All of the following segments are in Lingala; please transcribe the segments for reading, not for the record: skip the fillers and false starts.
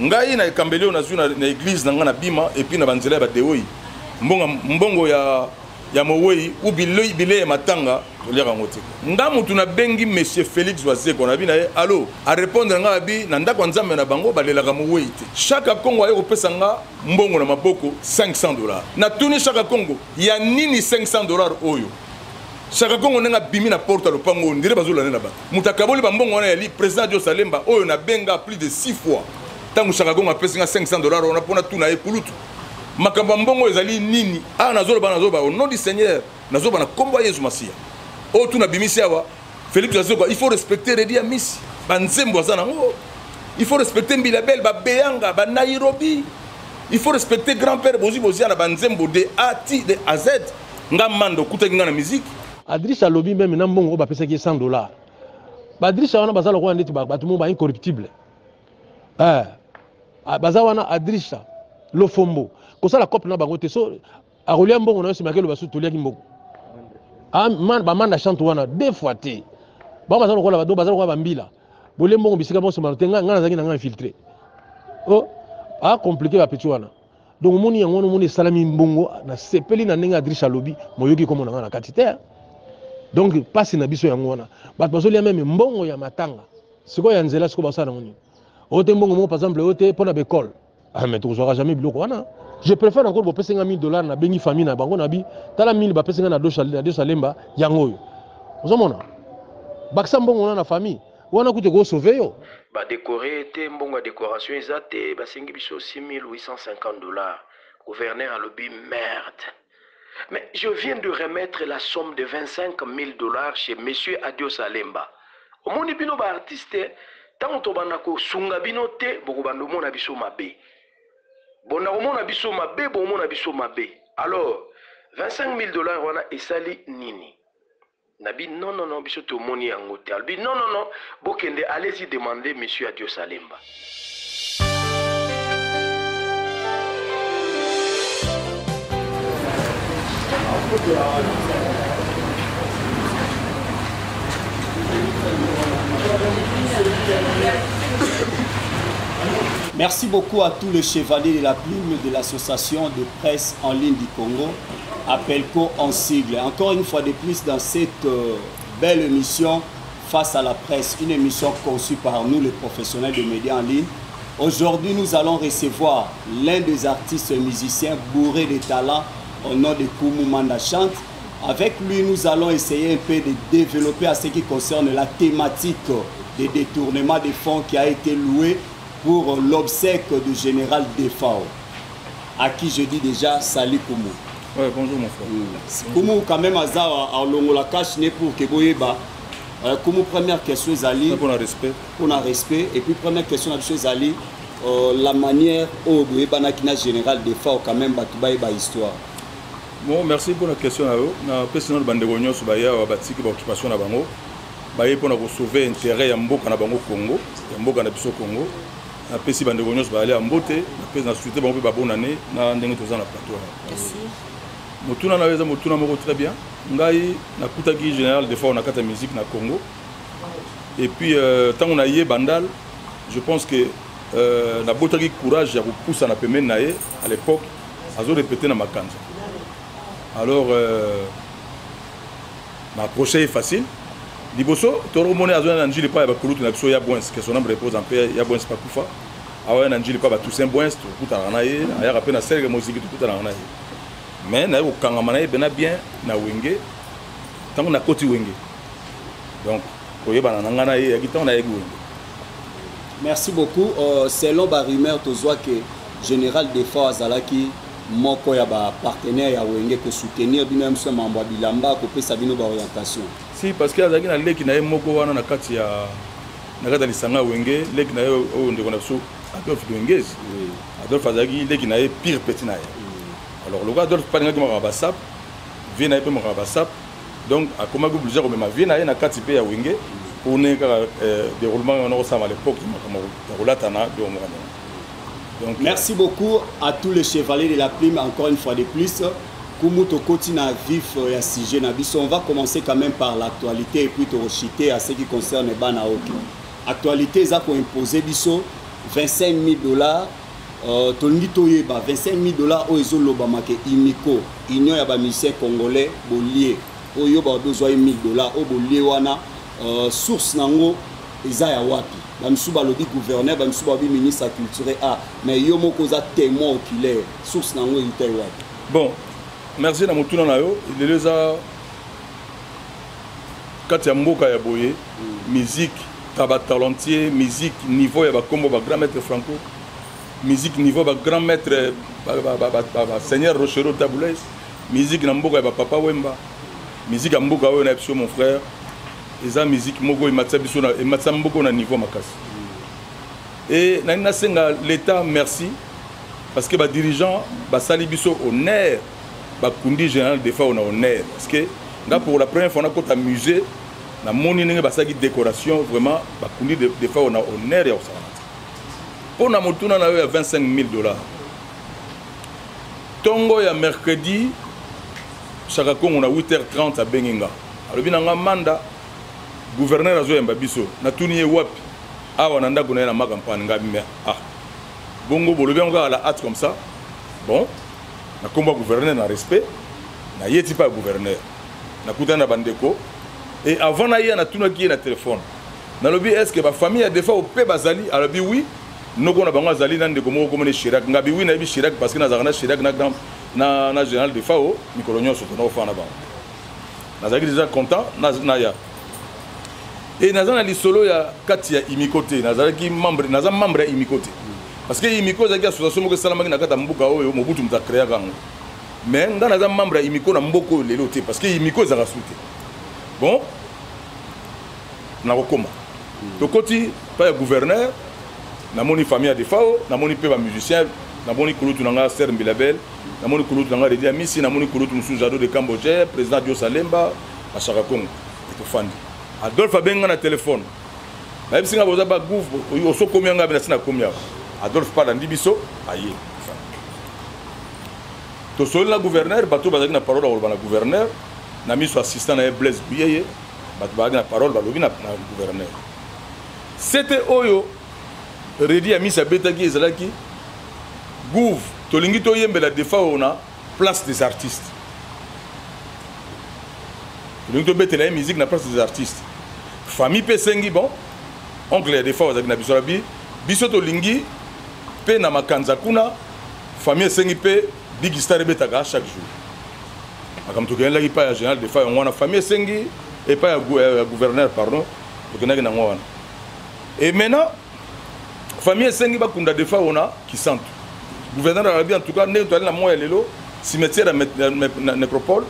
Ngai na ekambeli oyo nazwi na, na eglise na ngai na bima epuis na banzela ya badeoi mbongo, mbongo ya, ya mowei ou bilei, bilei ya matanga toliaka yango te. Nga mutu nabengi monsieur Felix Wazekwa nabi na ye allo, arepondre nga abi na ndako ya nzambe na bango balelaka mowei te. Shaka Kongo aye kopesa nga mbongo na maboko 500 dollars. Natuni Shaka Kongo ya nini 500 dollars oyo? Shaka Kongo ndenge abimi na porte ya lopango oyo ndire bazolanda na bato. Moto akaboli bambongo wana yali président Dio Salemba oyo nabenga plus de 6 fois. Ntango Shaka Kongo apesi nga 500 dollars wana mpo natuna ye kulutu makambo ya mbongo ezali nini? Awa nazoloba nazoloba au nom du Seigneur, nazoloba na kombo ya Yesu Masiya. Oyo tuna bimisi awa Philippe Wazekwa, il faut respecter Reddy Amisi, banzembo aza nango. Il faut respecter Mbila Bel, ba Beyanga, ba Nairobi. Il faut respecter grand-père Bozi Boziana, banzembo de A T de A Z. Nga mando okutaki nga na musique. Adrissa alobi meme na mbongo oyo bapesaki ye 100 dollars. Ba Adrissa wana baza lokola ndeti bato moko ba incorruptible. Eh, baza wana Adrissa Lofombo kosala cope na bango te so akolia mbongo na yo nsima akeloba su toliaki mbongo. Ah, man, ba manda chante wana deux fois te. Bango baza lokola baza lokola bambila. Bolie mbongo bisika bonso te nga nga nazalaki na nga infiltré. Oh, a compliqué ba petit wana. Donc omoni yango wana omoni esalami mbongo nasepeli na ndenge Adriche alobi moyoki komona nga na kati te. Donc pasi na biso yango wana bato bazolia meme mbongo ya matanga sikoyo ya nzela sikoyo basala yango nini oyo te mbongo moko par exemple oyo te mpo na baekole ah, mais tokozwaka jamais biloko wana. Je préfère encore bopesi nga 1000 dollars na bengi famille na bango na bi tala 1000 bapesi nga na dosa lemba yango oyo ozomona bakisa mbongo wana na famille wana kutu ekosauve yo. Ba decorer ye te, mbongo ya decoration eza te, basengi biso 6850 dollars. Gouverneur alobi merde. Mais je viens de remettre la somme de 25 000 dollars chez monsieur Adios Alemba. Omoni bino ba artistes, tango tobanda kosunga bino te, bokobanda omona biso mabe. Bonda komona biso mabe, bomona biso mabe. Alors, 25 000 dollars wana esali nini? Nabi non non non biso tomoni yango te. Alobi non non non bokende allez-y demander monsieur Adios Alemba. Merci beaucoup à tous les chevaliers de la plume de l'association de presse en ligne du Congo, APELCO en sigle. Encore une fois de plus dans cette belle émission Face à la presse, une émission conçue par nous les professionnels de médias en ligne. Aujourd'hui, nous allons recevoir l'un des artistes musiciens bourrés de talent au nom de Kumu Manda Chante. Avec lui, nous allons essayer un peu de développer à ce qui concerne la thématique des détournements des fonds qui a été loué pour l'obsèque du général Defao, à qui je dis déjà salut Kumu. Ouais, bonjour mon frère. Kumu quand même azawa a longola cash né pour que boyeba. Kumu première question ezali pour le respect. Pour le respect et puis première question na biso ezali la manière oyo boyebanaki na général Defao quand même bato bayeba histoire. Bon, merci pour la question na yo. Na pesi na bandeko nyonso baya wa batiki ba occupation na bango. Baye pona ko sauver intérêt ya mboka na bango Congo, ya mboka na biso Congo. Na pesi bandeko nyonso bayali ya mbote, na pesi na souhaiter bango pe ba bonne année na ndenge toza na plateau. Merci. Motuna na yo eza motuna moko très bien. Ngai nakutaki général Defao na kati ya musique na Congo. Et puis tango na ye Bandal, je pense que nabotaki courage ya kopusa na pembeni na ye à l'époque azo répéter na makanza. Alors na approché est facile. Liboso toro moni azo na njili pa ya bakulutu na biso ya Bwens, que son âme repose en paix, ya Bwens pakufa. Awa na njili pa ba Toussaint Bwens, tokutana na ye, ayaka pe na serge moziki tokutana na ye. Mais na ye kokangama na ye bena bien na Wenge, tango na koti Wenge. Donc koyebana na nga na ye yaki tango na yeki Wenge. Merci beaucoup. Selon ba rumeur tozwa que Général Defao azalaki moko ya ba partenaire ya Wenge ko soutenir bino ya mso mambo ya bilamba ko pesa bino ba orientation. Si, parce que azalaki na leki na ye moko wana na kati ya na kati ya lisanga ya Wenge, leki na ye oyo ndeko na biso Adolphe Dominguez. Oui. Adolphe azalaki leki na ye pire petit na ye. Oui. Alors lokola Adolphe palingaki makambo ya basap, vie na ye pe makambo ya basap, donc akomaki obligé komema vie na ye na kati pe ya Wenge pour ne kaka déroulement wana kosala à l'époque makambo ya kolatana biloko moko ndenge. Donc, merci beaucoup à tous les chevaliers de la plume encore une fois de plus. Kumu tokoti na vif ya sujet na biso, on va commencer quand même par l'actualité et puis tokochiter à ce qui concerne bana oki. Actualité eza ko imposer biso 25 000 dollars. Tolingi toyeba 25 000 dollars oyo ezolobama ke Imiko, union ya bamusicien congolais, bolie oyo balobi ozwa ye 1000 dollars oyo bolie wana, source nango eza ya wapi? Bamisusu balobi gouverneur, bamisusu balobi ministre ya culture a, mais yo moko oza témoin oculaire, source nango eutai wapi? Bon, merci na motuna na yo. Lelo eza kati ya mboka ya boye, musique ta batalentier, musique niveau ya bakombo bagrand maître Franco, musique niveau bagrand maître baseigneur Rochereau, Tabu Ley, musique na mboka ya bapapa Wemba, musique ya mboka oyo na biso, mon frère, eza musique moko ematisa biso, ematisa mboka na niveau makasi. E nani nasenga l'État merci, parce que badirigeant basali biso honneur, bakundi général Defao na honneur. Parce que nga, pour la première fois nakota musée, namoni ndenge basalaki décoration, vraiment bakundi Defao na honneur ya kosala te. Mpo na motuna na yo ya 25 000 dollars, ntongo ya mercredi, Chaka Kongo na 8h30 abengi nga, alobi na nga: "Manda, gouverneur azoyamba biso." Natuni ye: "Wapi?" "Awa na ndako na ye na Makampane." Nga me: "Ah bongo, bolobi yango kaka la hâte comme ça?" Bon, na nkombo ya gouverneur, na respect, nayeti mpa ya gouverneur, nakutani na bandeko. Et avant naya, natunaki ye na telefone, nalobi: "Est ce que bafamille ya Defao mpe bazali?" Alobi: "Oui, noko na bango azali na ndeko moko komona Chirac." Ngabi: "Oui, nayebi Chirac, parce que nazalaka na Chirac na général Defao mikolo nyonso, tona kofana na bango." Nazalaki déjà content naya. E naza na lisolo ya kati ya Imiko te, nazalaki membre, naza membre ya Imiko te, parce que Imiko ezalaki association moko esalamaki na kati ya mboka oyo, Mobutu moto acréaka yango. Mais nga naza membre ya Imiko na mboka oyo lelo te, parce que Imiko ezalaka su te. Bon, nakokoma, tokoti pa ya gouverneur, namoni famille ya Defao, namoni mpe bamusicien, namoni kulutu na nga Ser Mbilabel, namoni kulutu na nga Redi Amisi, namoni kulutu mosusu Jado de Cambodge, président Dios Alemba, Bashaka Congo. Tofandi, Adolphe abengi nga na telefone, bayebisi nga: "Boza bagouve, osokomi yanga na ntina komi awa." Adolphe palandi biso, aye, tosoli na gouverneur. Bato bazalaki na parole ya koloba na gouverneur, na miso assistant na ye Blaise Buyeye, bato bazalaki na parole, balobi na gouverneur. Sete oyo Redi ya misi abetaki ezalaki: "Gouve, tolingi toyembela Defao na Place des Artistes, tolingi tobetela ye musique na Place des Artistes." Famille mpe esengi. Bon, oncle ya Defao azalaki na biso, alobi: "Biso tolingi mpe na Makanza kuna." Famille esengi mpe Big Star ebetaka chaque jour. Makambo tokendaki epai ya général Defao yango wana. Famille esengi epai ya gouverneur, pardon, tokendaki nango wana. Et maintenant famille esengi bakunda Defao na Kisantu. Gouverneur alobi: "En tout cas, ndenge toali na mwa ya lelo, cimetière ya nécropole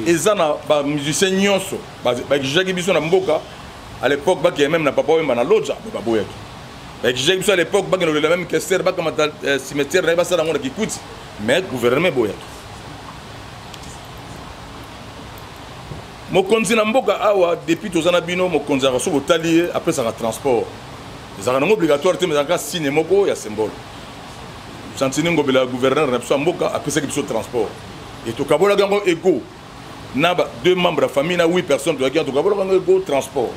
eza na bamusicien nyonso." Baexigeaki biso na mboka à l'époque bakeye même na Papa Wemba na Loja, me baboyaki. Baexigeaki biso à l'époque bakende kolela même Kester, bakamata cimetière na ye, basala yango na Kikuti, mais gouvernement eboyaki. Mokonzi na mboka awa, depuis toza na bino, mokonzi aka so botali ye, apesaka transport. Ezalaka nango obligatoire te, mais ezalaka signe moko ya symbole. Gentiny Ngobila, gouverneur na biso ya mboka, apesaki biso transport e tokabolaki yango ego na deux membres ya famille na huit personnes. Toyaki, tokabolaki yango ego transport.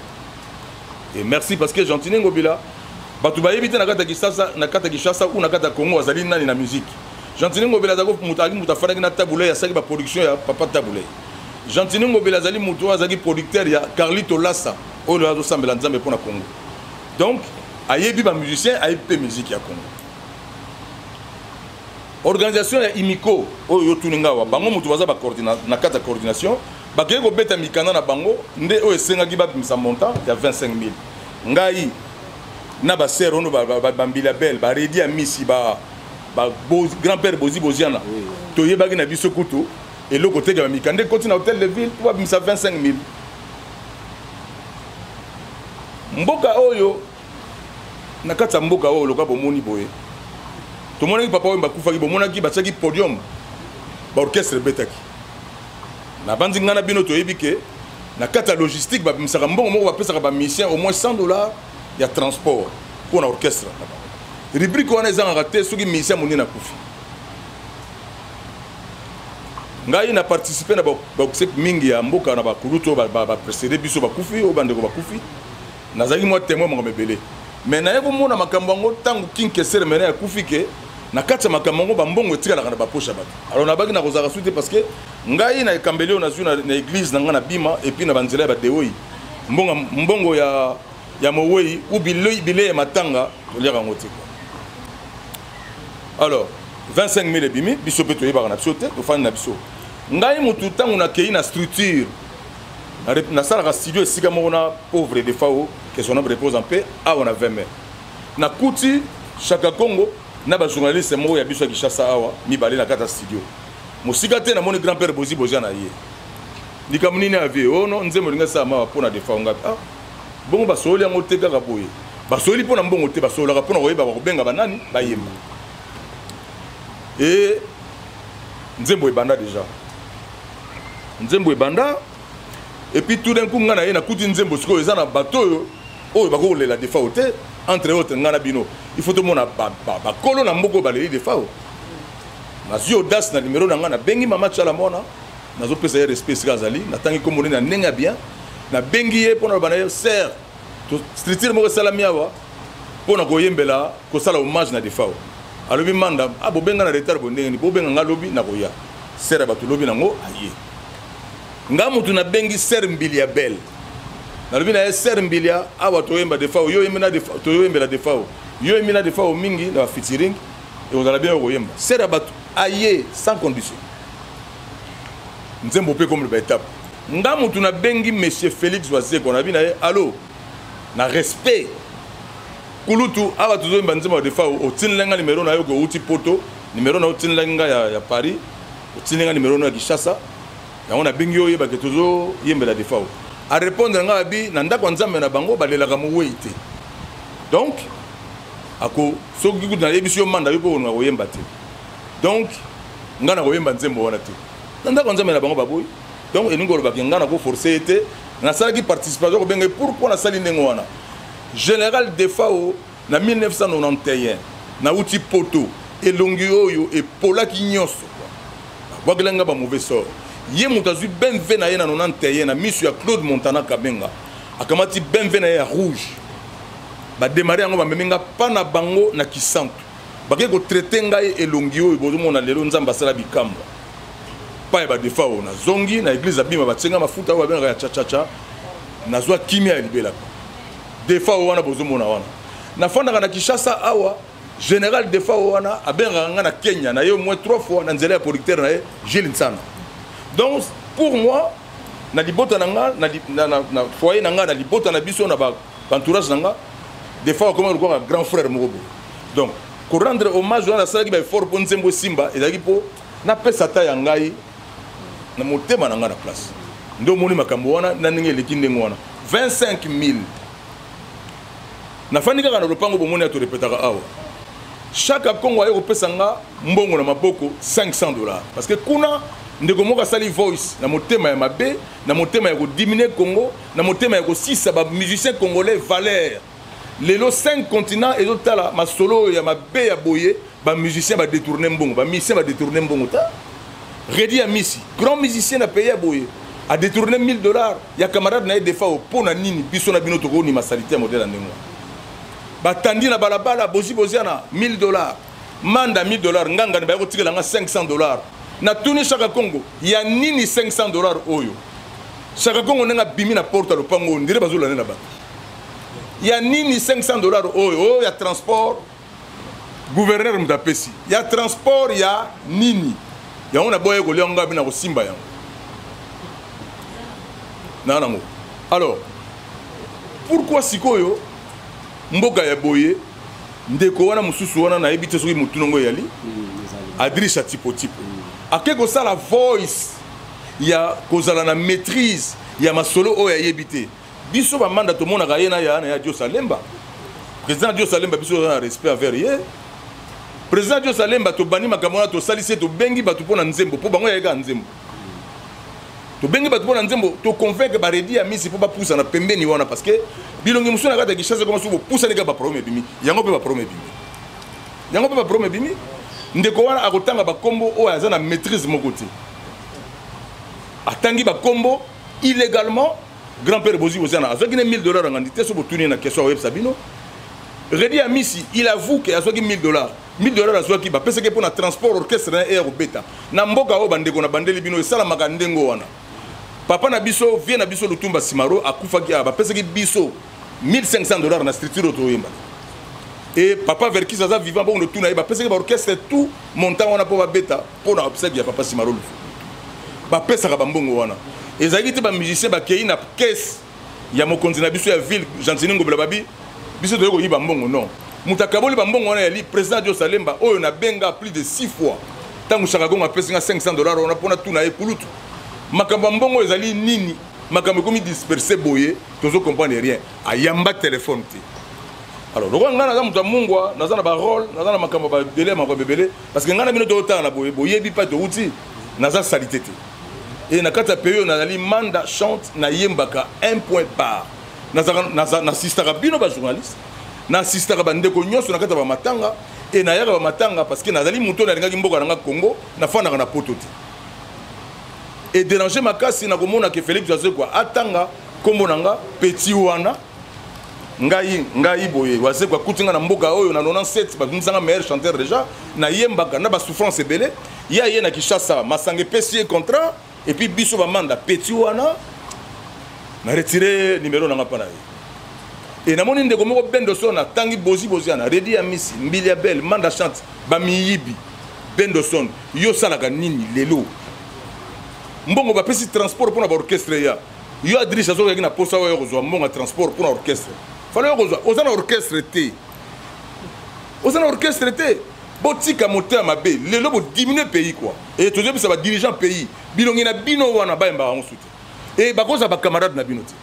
Et merci, parce que Gentiny Ngobila, bato bayebi te na kati ya Kinshasa, na kati ya Kinshasa ou na kati ya Congo, azali nani na musique. Gentiny Ngobila azalaki moto, azalaki moto afandaki na Tabu Ley, asalaki baproduction ya papa Tabu Ley. Gentiny Ngobila azali moto oyo azalaki producteur ya Carlito Lassa oyo azosambela Nzambe mpo na Congo. Donc ayebi bamusicien, ayebi mpe musique ya Congo. Organisation ya Imiko oyo yotuni nga awa, bango moto baza na kati ya coordination, bakei kobeta mikanda na bango nde oyo esengaki babimisa montant ya 25 000. Ngai na basere ono, bambila bele, baredi ya misi, grand père Bozi Boziana, toyebaki na biso kutu eloko teke bamikanda ekoti na hôtel de ville mpo babimisa 25 000. Mboka oyo, na kati ya mboka oyo, loka bomoni boye, tomonaki papa oyo bakufaki, bomonaki batiaki podium, baorchestre ebetaki. Nabandi ngai na bino toyebi ke na kati ya logistique babimisaka mbongo moko, bapesaka bamusicien au moins 100 dollars ya transport mpo na orchestre na bango. Rubrique wana ezangaka te soki musicien monene akufi. Ngai na participe na baobsèques mingi ya mboka na bakulutu oyo baprécédé biso, bakufi, oyo bandeko bakufi. Nazalaki mwa témoin makambo ebele. Mais naye komona makambo yango ntango King Kester mene akufi, ke na kati ya makambo yango, bambongo etikalaka na bapoche ya bato. Alors nabaki na kozalaka su te, parce que ngai na ekambeli oyo nazwi na église na ngai na Bima, et puis na banzela ya badewoi, mbongo ya mowei ou bilei ya matanga, toliaka yango te. Alors 25 000 ebimi, biso mpe toyebaka na biso te, tofandi na biso. Ngai motu, ntango nakei na structure, nasalaka studio esika moko na pauvre Defao, que son âme repose en paix, awa na 20 mai, nakuti Chaka Congo na bajournaliste moko ya biso ya Kinshasa awa mibale na kati ya studio. Mosika te, namoni grand père Bozi Bozia na ye. Likambo nini avie? Ono nzembo elingi esala mawa mpo na Defao. Ngapi? Ah, bongo basololi yango te, kaka boye basololi mpo na mbongo te, basololaka mpo na koyeba bakobenga banani bayemba. E nzembo ebanda déjà, nzembo ebanda. Et puis tout d'un coup, ngai na ye nakuti nzembo sikoyo eza na bato oyo bakokolela Defao te, entre autres ngai na bino. Il faut tomona bakolo na mboka oyo baleli Defao. Nazwi audace na numero na ngai, nabengi mama Tiala Mwana, nazopesa ye respect esika azali, natangi kombo nini na ndenge ya bien. Nabengi ye mpo na loba na ye: "Sœur, structure moko esalami awa mpo na koyembela, kosala hommage na Defao." Alobi: "Manda, ah, bobenga na retard bo ndenge nini? Bobenga nga lobi, nakoya." Sœur ya bato, lobi nango aye. Nga motu nabengi sœur Mbilia Bel, nalobi na ye: "Sœur Mbilia, awa toyemba Defao, yo oyembi na, toyoyembela Defao, yo oyembi na Defao mingi na bafeaturing, ekozala bien okoyemba." Sœur ya bato aye sans condition. Nzembo mpe comme baétape. Nga motu nabengi monsieur Félix Wazekwa, nabi na ye: "Allo, na respect, kulutu, awa tozoyemba nzembo ya Defao, otindela nga nimero na yo ke outi Poto, nimero na yo otindelaki nga ya Paris, otindeli nga nimero na yo ya Kinshasa, yango nabengi yo oyebake tozoyembela Defao." Arépondre nga, abi na ndako ya Nzambe na bango balelaka mowei te, donc ako soki kutu nayebisi yo manda yo mpo kolinga koyemba te, donc nga na koyemba nzembo wana te na ndako ya Nzambe na bango baboyi. Donc elingi kolobaki nga na koforce ye te, nasalaki participation kobenga ye. Pourquoi nasali ndenge wana? Général Defao, na 1991 nauti Poto, elongi oyo epolaki nyonso, babwakela nga bamauvais sort. Ye moto azwi BMW na ye na 91 na miso ya Claude Montana Kabenga, akamati BMW na ye ya rouge, badémarrer yango, bamemi nga mpa na bango na Kisantu, bakei kotraiter ngai elongi oyo bozomona lelo. Nzambe asala bikamwa pa ya baDefao. Nazongi na église, abima, batienga mafuta oyo babengaka ya chachacha, nazwa kimia ya libelaka. Defao wana bozomona wana, nafandaka na Kinshasa awa. Général Defao wana abengaka nga na Kenya na ye au moins trois fois na nzela ya producteur na ye Gilles Nsana. Donc pour moi, na libota na nga, na foyer na nga, na libota na biso, na baentourage na nga, Defao akoma lokola grand frère moko boye. Donc korendre hommage wana, nasalaki baeffort mpo nzembo esimba, ezalaki mpo napesa ata ya ngai na motema na ngai na place. Nde omoni makambo wana na ndenge eleki ndenge wana. 25 000, nafandi kaka na lopango, bomoni ya torepetaka awa. Chaque Congo aye kopesa nga mbongo na maboko, 500 dollars, parce que kuna ndeko moko asali voice na motema ya mabe, na motema ya kodiminuer Congo, na motema ya kosisa bamusicien congolais valeur. Lelo 5 continent ezotala masolo oyo ya mabe ya boye. Bamusicien badétourner mbongo, bamusicien badétourner mbongo. Ta Redi ya Misi, grand musicien na pays ya boye, adétourné 1000 dollars ya camarade na ye Defao. Mpo na nini biso na bino tokonima saleté ya modèle ya ndenge wana? Batandi na balabala, Bozi Boziana 1000 dollars, Manda 1000 dollars, ngangani baya kotikela nga 500 dollars. Natuni Chaka Congo: "Ya nini 500 dollars oyo?" Chaka Congo ndenge abimi na porte ya lopango oyo, ndire bazolanda na bato: "Ya nini 500 dollars oyo?" Oyo ya transport, gouverneur moto apesi ya transport. Ya nini yango? Naboya kolia ngo, abi na kosimba yango na nango. Alors pourquoi sikoyo mboka ya boye, ndeko wana mosusu wana, nayebi te soki motu nango eyali Adrisha Tipo-Tipo, ake kosala voice ya kozala na maîtrise ya masolo oyo ayebi te? Biso bamanda tomonaka ye na ya na ya Dios Alemba, président Dios Alemba, biso toza na respect envers ye. Président Dios Alemba, tobandi makambo wana, tosalisi ye, tobengi bato mpo na nzembo, mpo bango yayeka nzembo. Tobengi bato mpo na nzembo, toconvaincre baredi ya misi mpo bapusana pembeni wana, parce que bilongi mosusu na kati ya Kinshasa koma soki bopusani kaka, baproblème ebimi. Yango mpe baproblème ebimi, yango mpe baproblème ebimi. Ndeko wana akotanga bakombo oyo aza na maîtrise moko te, atangi bakombo illégalement. Grand père Bozi Boziana azwaki ne 1000 dollars, angandi te. So botuni ye na question, akoyebisa bino. Redi Amisi, il avoue que azwaki 1000 dollars. 1000 dollars azwaki bapesaki mpo na transport orchestre na ye ya kobeta na mboka oyo. Bandeko, na bandeli bino, esalamaka ndenge wana. Papa na biso, vie na biso Lutumba Simaro akufaki awa, bapesaki biso 1500 dollars na structure oyo toyembaka. E papa Verkis aza vivant, bongo tuna ye, bapesaki baorchestre tout montant wana mpo babeta mpo na obsèque ya papa Simaro. Lufu bapesaka bambongo wana, ezalaki te bamusicien bakei na caisse ya mokonzi na biso ya ville, Gentini Ngobila, babi biso toyei koyiba mbongo. Non, moto akaboli bambongo wana yali président Dio Salemba, oyo nabenga plus de 6 fois ntango Chaka Kongo apesi nga 500 dollars wana mpona tuna ye: kulutu, makambo ya mbongo ezali nini? Makambo ekomi disperse boye, tozo comprendre rien. Ayamba telefone te. Alors lokola ngai naza moto ya mungwa, naza na barole, naza na makambo babele, makambo ebele, parce que ngai na bino totala na boye, boyebi mpa touti, naza salité te. E na kati ya pays oyo nazali Manda Chante, nayembaka, un point bar. Nasistaka bino bajournaliste, nasistaka bandeko nyonso na kati ya bamatanga. E nayaka bamatanga parce que nazali moto oyo nalingaki mboka na nga Congo. Nafandaka na poto te. Edéranger makasi na komona ke Félix Wazekwa atanga nkombo na nga, petit wana. Ngai boye, Wazekwa akuti nga na mboka oyo na 97, babimisanga meilleur chanteur. Déjà nayembaka na basouffrance ebele. Ye aye na Kinshasa, masanga epesi ye contrat. Et puis biso bamanda, petit wana, na retire numéro nanga mpa na ye. E namoni ndeko moko Bendo so, natangi bozi bozi ana Redi ya Misi, Mbili ya Bele, Manda Chante, bamiyibi. Bendo Son, yo osalaka nini lelo? Mbongo bapesi transport mpona baorchestre ya yo, Adriche azokaki na posa oyo kozwa mbongo ya transport mpona orchestre. Fale yo kozwa, oza na orchestre te, oza na orchestre te. Botika motema mabe. Lelo bodiminue pays quoi. E tozobisa badirigeant pays, bilongi na bino wana bayembaka yango su te, e bakozala bacamarade na bino te.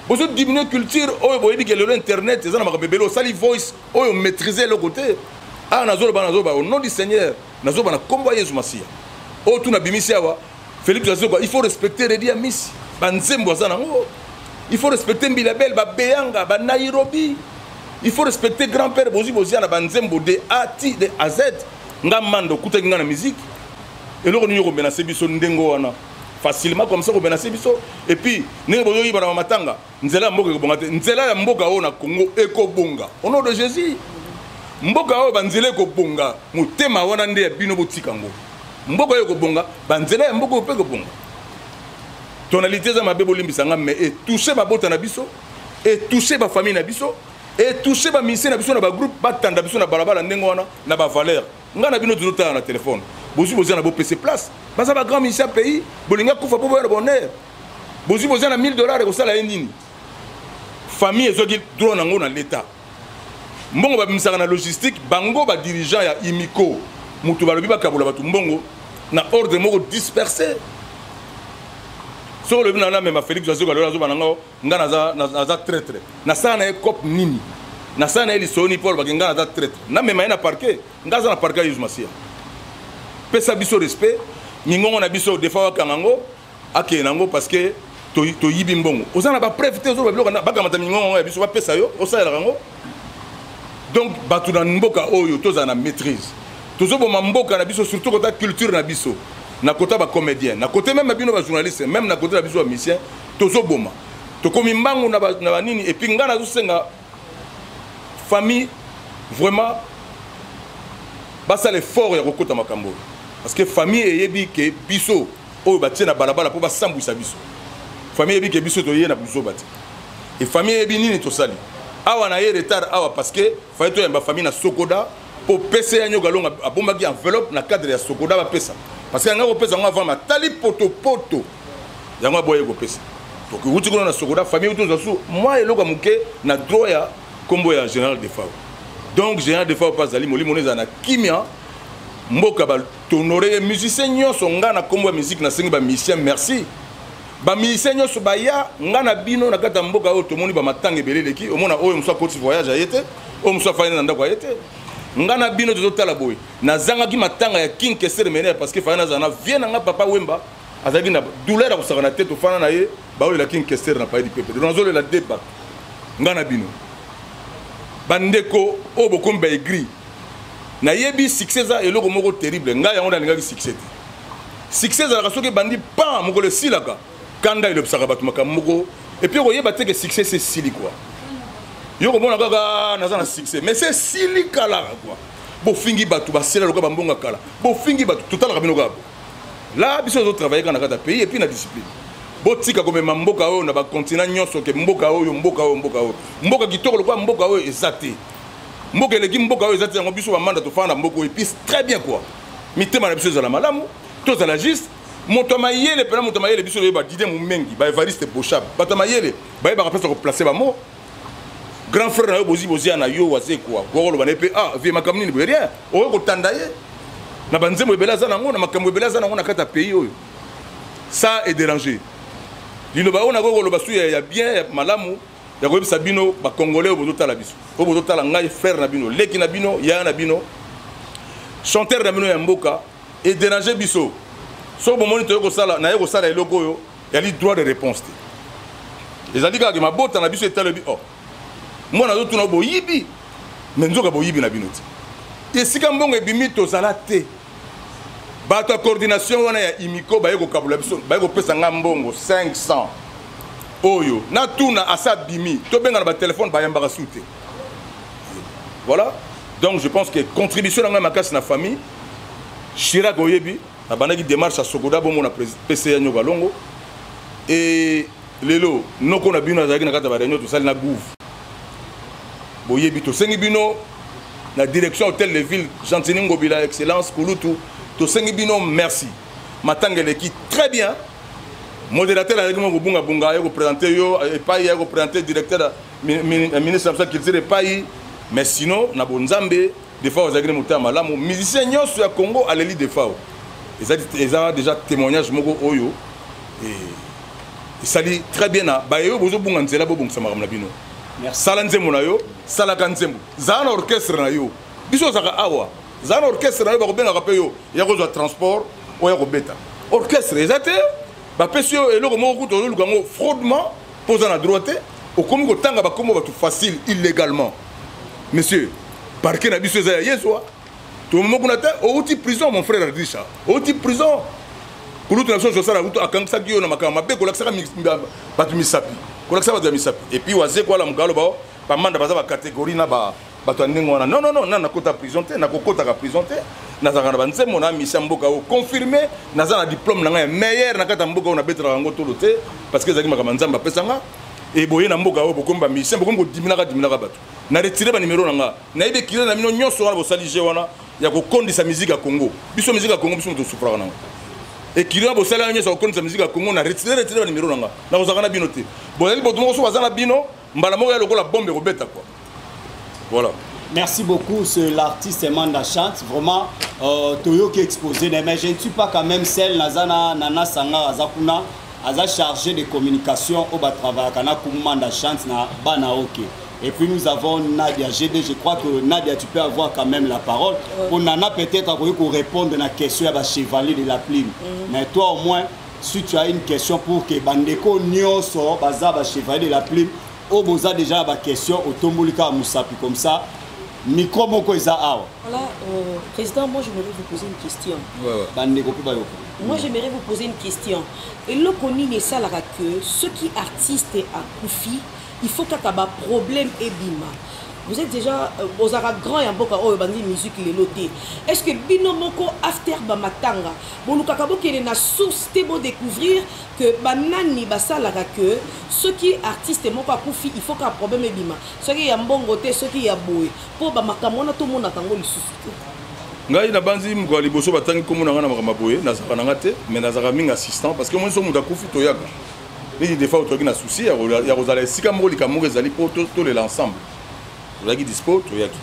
Bozodiminue culture oyo. Boyebi ke lelo internet eza na makambo ebele. Osali voice oyo, maîtrise eloko te. Awa nazoloba, nazoloba au nom du Seigneur, nazoloba na nkombo ya Yesu Masiya. Oyo tuna bimisi awa, Félix Wazekwa, il faut respecter Redi Amisi, banzembo aza nango. Il faut respecter Mbilabel, babeyanga banairobi. Il faut respecter grand père Bozi Bozia na banzembo de A ti de A Z. Nga Manda, okutaki nga na musique, eloko nini okomenacer biso ndenge wana facilement comme ça, komenacer biso? Et puis ndenge bozoyiba na matanga, nzela ya mboka ekobonga te. Nzela ya mboka oyo na Congo ekobonga au nom de Jésus. Mboka oyo banzela ekobonga. Motema wana nde ya bino, botika yango. Mboka oyo ekobonga, banzela ya mboka oyo mpe ekobonga. Tonalité eza mabe, bolimbisa nga, mais etouche babota na biso, etouche bafamille na biso, etouche bamusicien na biso na bagroupe. Batanda biso na balabala ndenge wana na bavaleur. Ngai na bino tozotala na telefone, bozwi bozia na bopese place. Baza bagrand musicien pays, bolingi akufa mpo boya na bonheur. Bozwi bozia na 1000 dollar, ekosala ye nini? Famille ezwaki droit nango na l'État. Mbongo babimisaka na logistique, bango badirigeant ya Imiko, moto balobi bakabola bato mbongo na ordre moko dispersé. Soki olobi na namema Félix Wazekwa lelo, azoba nango nga naza traître. Nasala na ye cope nini? Nasala na ye lisolo nini mpo alobaki nga naza traître? Namema ye na parquet. Nga aza na parquet ya Yesu Masiya. Pesa biso respect. Mingongo na biso defa wakanga yango, akende nango parce que toyibi mbongo. Oza na bapreuve te, ozoloba biloko. Bakamata mingongo ya biso, bapesa yo, osalelaka yango. Donc bato na mboka oyo, tozala na maîtrise. Tozoboma mboka na biso, surtout kota culture na biso, na kota bacomédien, na côté même bino bajournaliste, même na côté na biso bamusicien. Tozoboma, tokomi mbangu na banini. Et puis ngai nazosenga famille vraiment basala effort ya kokota makambo oyo, parce que famille eyebi ke biso oyo batie na balabala mpo basambwisa biso. Famille eyebi ke biso toye na buzoba te. E famille eyebi nini tosali awa na ye retard awa, parce que faye toyamba famille na Sokoda mpo pese ya Nyoka Longo abombaki enveloppe na cadre ya Sokoda bapesa, parce que yanga kopesa yango avant matali potopoto yango aboye kopesa. Donc euti kuna na Sokoda, famille euti ozwa su mwa eloko ya moke na droit ya nkombo ya général Defao. Donc général Defao mpe azali molimo no ezala na kimia. Mboka batonore ye, musicien nyonso. Nga na nkombo ya musique nasengi bamusicien merci, bamusicien nyonso baya. Nga na bino na kati ya mboka oyo tomoni bamatanga ebele eleki. Omona oyo mosu akoti voyage aye te, oyo mosu afandi na ndako aye te. Nga na bino tozotala boye. Nazangaki matanga ya King Kester Emeneya parce que faya nazala na vie na nga. Papa Wemba azalaki na douleur ya kosaka na te. Tofanda na ye, baolela King Kester na Palais du Peuple. Donc nazolela de bato. Nga na bino, bandeko oyo bokomi baaigris, nayebi succès eza eloko moko terrible. Ngai yango nalingaki succès te. Succès ezalaka soki ebandi pan, mokolo esilaka, kanda elobisaka bato makambo moko. Et puis okoyeba te ke succès esili quoi. Yo komona kaka naza na succès, mais c'est sili kala quoi. Bofingi bato basela lokola bambonga kala, bofingi bato, totalaka bino kaka la. Biso tozotravaille kaka na kati ya pays et puis na discipline. Botika komema mboka oyo na bacontinent nyonso ke mboka oyo, mboka oyo, mboka oyo, mboka kitoko lokola mboka oyo eza te, mboka eleki mboka oyo eza te. Yango biso bamanda tofanda na mboka oyo et puis très bien quoi. Mitema na biso ezala malamu, tozala juste. Moto ya mayele mpena, moto ya mayele, biso toyeba Didie Momengi, baEvariste Boshab, bato ya mayele bayebaka mpesa koplace bamo. Grand frère na yo bozi bozia na yo Wazekwa, kokoloba na ye mpe: "Ah vie, makambo nini boye?" Rien, okoki kotanda ye na banzembo ebele aza nango, na makambo ebele aza nango na kati ya pays oyo. Ça est dérangé. Liloba oyo nakoki koloba su ya bien, ya malamu, ya koyebisa bino Bacongolais oyo bozotala biso, oyo bozotala ngai, frère na bino, leki na bino, yaya na bino, chanteur na bino ya mboka, edérange biso. Soki bomoni toye kosala, naye kosala eloko oyo yali droit de réponse te, ezali kaka mabota na biso etalobi: "Oh, mwana azotuna boyibi." Me nzoka boyibi na bino te. Esika mbongo ebimi, tozala te. Bato ya coordination wana ya imiko baye kokabola biso, baye kopesa nga mbongo 500 oyo natuna asa bimi, tobenga na batelefone, bayambaka su te. Voilà, donc je pense que contribution na ngai makasi na famille Chirac, oyebi, nabandaki démarche ya Sokoda, bomona PCA Nyoka Longo. E lelo noko na bino azalaki na kati ya baréunion tosali na gouve. Boyebi, tosengi bino na direction hôtel de ville, Gentini Ngobila, excellence kulutu, tosengi bino merci. Matanga eleki très bien. Modérateur azalaki moko kobungabunga, aye koprésente yo epai, aye koprésente directeur, ministre na biso ya culture epai. Mais sinon na bonzambe, Defao azalaki na motema malamu. Musicien nyonso ya Congo aleli Defao. Eza déjà témoignage moko oyo esali très bien na baye oyo bozobunga nzela. Bobongisa makambo na bino. Sala nzembo na yo, salaka nzembo, zala na orchestre na yo. Biso ozalaka awa, zala na orchestre na yo, bakobengaka mpe yo ya kozwa transport oyo ya kobeta. Orchestre eza te, bapesi yo eloko moko kutu ozoluka yango fraudement mpo oza na droit te. Okomi kotanga bakombo bato facile, illégalement. Monsieur, parquet na biso eza ya yezwa tomoma kuna te. Outi prison, mon frère Adrisha, outi prison. Kulutu na biso Josala kutu akangisaki yo na makambo mabe, kolakisaka bato misapi, kolakisa bato ya misapi. Et puis Wazekwa alamuka, aloba bamanda baza bacatégorie na bato ya ndenge wana. Non, non, non, na nakota prison te, nakokotaka prison te. Nazalaka na banzembo na misi ya mboka oyo confirmé, naza na diplôme na ngai ya meilleur na kati ya mboka oyo. Nabetelaka yango tolo te parce que ezalaki makambo ya Nzambe apesanga. Eboye na mboka oyo, bokomi bamusicien, bokomi kodiminaka diminaka bato. Na retire banimero na nga, nayebi ekile na bino nyonso wana. Bosali je wana ya kokondisa musique ya Congo. Biso musique ya Congo, biso moto tosufraka nango. Ekili wana bosali yango nyonso ya kokondisa musique ya Congo, na retire banimero na nga. Nakozalaka na bino te. Bozali bato moko so baza na bino mbala moko ya lokola bombe ekobeta quoi. Voilà. Merci beaucoup, c'est l'artiste Manda Chante. Vraiment, Toyo qui exposé, mais je ne suis pas quand même celle, Nazana, Nana Sanga, Azakuna, Aza chargé de communication au travail, Kana Manda Chante, na Bana Ok. Et puis nous avons Nadia GB, je crois que Nadia, tu peux avoir quand même la parole. Ouais. Pour Nana, peut-être, pour répondre à la question, à chevalier de la plume. Mais toi, au moins, si tu as une question pour que Bandeko nyonso, Baza, chevalier de la plume, au boza déjà la question, otombolika mosapi comme ça, micro moko eza awa. Voilà, président, moi j'aimerais vous poser une question. Ouais. Bandeko mpe bayoka. Moi j'aimerais vous poser une question. Eloko nini esalaka que soki artiste akufi, il faut kaka baproblème ebima? Vous êtes déjà ozalaka grand ya mboka oyo, bandi musique lelo te. Est ce que bino moko, after bamatanga, bolukaka bokende na source te, bodécouvrir que banani basalaka que soki artiste moko akufi, il faut kaka problème ebima, soki ya mbongo te, soki ya boye, mpo bamakambo wana tomonaka yango lisusu te? Ngai nabanzi mokolo ya liboso batangi nkombo na ngai na makambo boye, nazalaka na nga te, mais nazalaka mingi assistant, parce que moi so moto akufi, toyaka neti des fois toyaki na souci ya kozala esika moko, likambo moko ezali mpo tolela ensemble, tozalaki dispo, toyaki.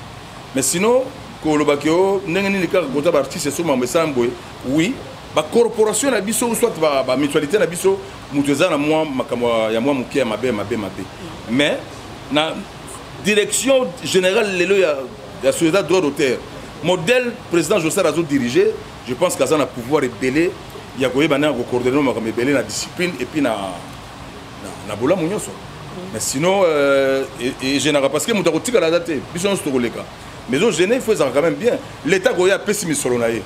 Mais sinon kolobaki o ndenge nini kaka kota baartiste so makambo esala boye, oui, bacorporation na biso soit bamutualité na biso, moto eza na mwa makambo ya mwa moke ya mabe mabe mabe. Mais na direction générale lelo ya société droit d'auteur, modèle président Josar azodirige, je pense qu'aza na pouvoir ebele ya koyeba ndenge akocoordonne makambo ebele na discipline et puis na bolamu nyonso. Mais sinon egênaka parce que moto akotikala aza te, biso nyonso tokoleka. Mais ozogêne, il faut ezalaka quand même bien. L'état koya apesi misolo na ye,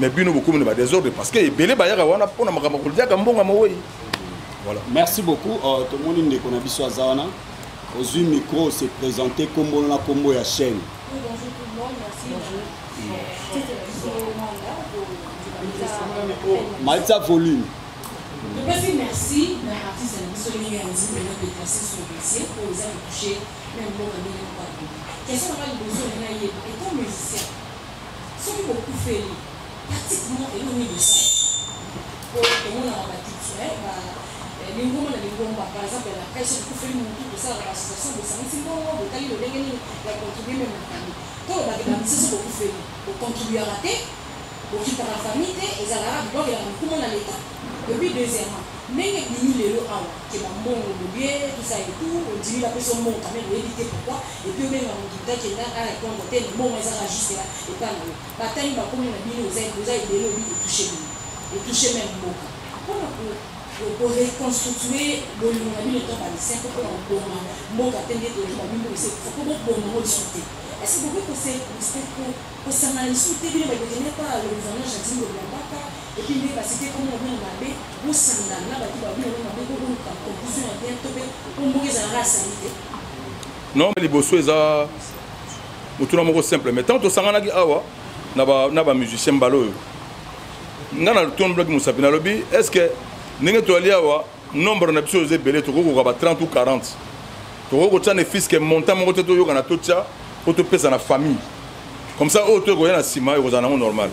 mais bino bokomi na badésordre parce que ebele bayaka wana mpona makambo koliaka mbongo ya mowei. Voilà. Merci beaucoup. Tomoni ndeko na biso aza wana. Ozwi micro, se présenter, kombo na kombo ya chaîne. Oui, bonjour tout le monde, merci. Bonjour. Matisa volume. Topesi merci na artiste na biso ndenge ya nzimbe na déplacer sur dossier oyo eza kotouche meme mboka ndenge moko ya boye. Question na nga liboso na ngai yeba, étant musicien, soki bokufeli pratiquement eloko nini bosala? Po tomonaka ba culturel ba lingomba na lingomba, par exemple na presse, soki okufeli mutu tosalaka ba association, bosangisi mbongo, botali lolenge nini ya contribuer meme na famille. Tolobake ba musicien soki bokufeli bocontribuaka te, bokipaka famille te, ezalaka bibwakelaka mokumba na l'Etat. Et puis deuxièmement, ndenge ebimi lelo awa ke ba mbongo bolie tout ça et tout, ondimi bapesa yo mbongo quand même, oyebi te pourquoi, et puis obenga mutu mutu akenda a répondre te, mais mbongo eza kaka jusque là epa na yo, batangi bakombo na bino, boza ebele, obi etouche bino, etouche meme mboka. Pona ko ko reconstructuer bolingo na bino etant ba musiciens to pona koboma mboka te nde toyoki ba mimboka esi ekufa po boboma ngo lisusu te, est ce que bokoki ko kosangana lisusu te bino ba kokende pa le gouverneur Gentiny Ngobila Mbaka et puis nde ba cite kombo na bino mabe, bosangana na batu ba bino mabe po boluka conclusion ya bien to pe po mboka ezalaka ya salite? Non, liboso eza motuna moko simple, mais tant tosanganaki awa na ba na ba musicien mbala oyo nga na tombolaki mosapi, nalobi est ce que ndenge toyali awa nombre na biso eza ebele, tokoki kokoka ba 30 ou 40, tokoki kotia ne fiske montant moko te toyokana totia mpo topesa na famille comme ça oyo tokoya na nsima ekozala nango normal.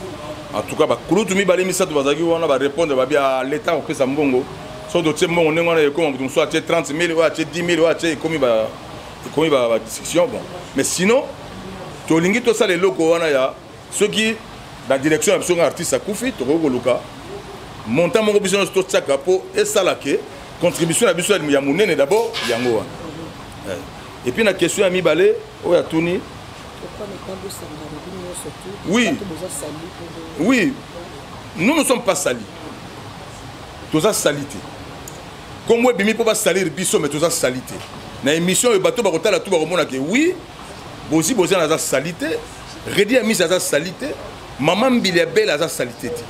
En tout cas bakulutu mibale misato bazalaki wana barépondre babi a l'état akopesa mbongo, soki totie mbongo ndenge wana ekoma moto mosusu atie 30 000, oyo atie 10 000, oyo atie ekomi ba ekomi ba discussion. Bon, mais sinon tolingi tosala eloko wana ya soki na direction ya biso nga artiste akufi, tokoki koluka montant moko biso nyonso totiaka mpo esala ke contribution na biso ya monene d'abord yango wana. Et puis na question ya mibale oyo atuni, oui oui, nous ne sommes pas salis, toza sali te. Kombo ebimi mpo basalir biso, mais toza sali te. Na émission oyo bato bakotala tu bakomona ke oui, Bozi Boziana aza sali te, Redi Amisi aza sali te, mama Mbili ya Bele aza sali te te.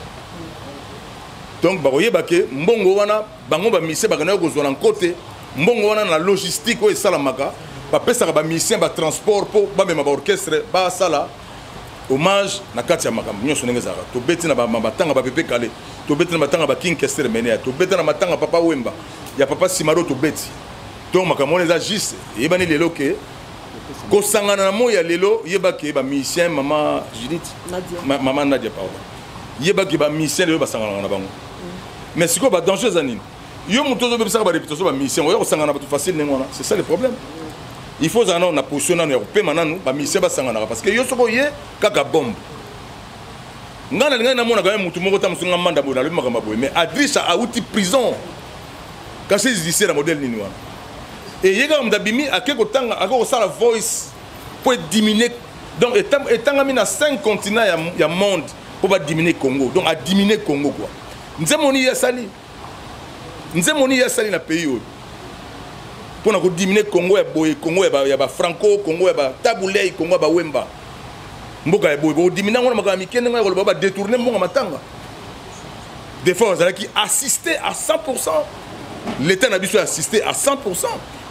Donc bakoyeba ke mbongo wana bango bamusicien bakendaki kozwa na nkote mbongo wana na logistique oyo esalamaka, bapesaka bamusicien batransport mpo bamema baorchestre basala hommage na kati ya makambo nyonso ndenge ezalaka. Tobeti na matanga bapepe kale, tobeti na matanga ba King Kester Menea, tobeti na matanga papa Wemba ya papa Simaro, tobeti. Donc makambo wana eza juste eyebani lelo ke kosangana na moi ya lelo. Yebake bamusicien, mama Judith, mama Nadia, pardon, yebake bamusicien lelo basanganaka na bango. Mais sikoyo badanger eza nini? Yo moto ozobebisaka baréputation bamusicien, oya kosangana na bato facile ndenge wana, c'est ça le problème. Il faut ozala nano na position nano ya kopema nanu bamusicien basanganaka, parce que yo soki oye kaka bombe, ngai nalingaki namonaka ye motu moko ta mosu nga manda boye, nalobi makambo boye, mais Adrisha auti prison kasi judiciaire ya modèle nini wana? Eye kaka moto abimi ake kotanga, ake kosala voice mpo edimine, donc etangami na 5 continent ya monde mpo badimine Congo. Donc adimine Congo quoi. Nzembo nini ye asali? Nzembo nini ye asali na pays oyo mpona kodimine Congo ya boye, Congo ya bafranco, Congo ya batabulei, Congo ya bawemba? Mboka ya boye bokodimine yango na makambo ya mike ndenge ya koloba badetourne mbongo matanga. Des fois bazalaki assisté à 100%, l'état na biso assisté à 100%,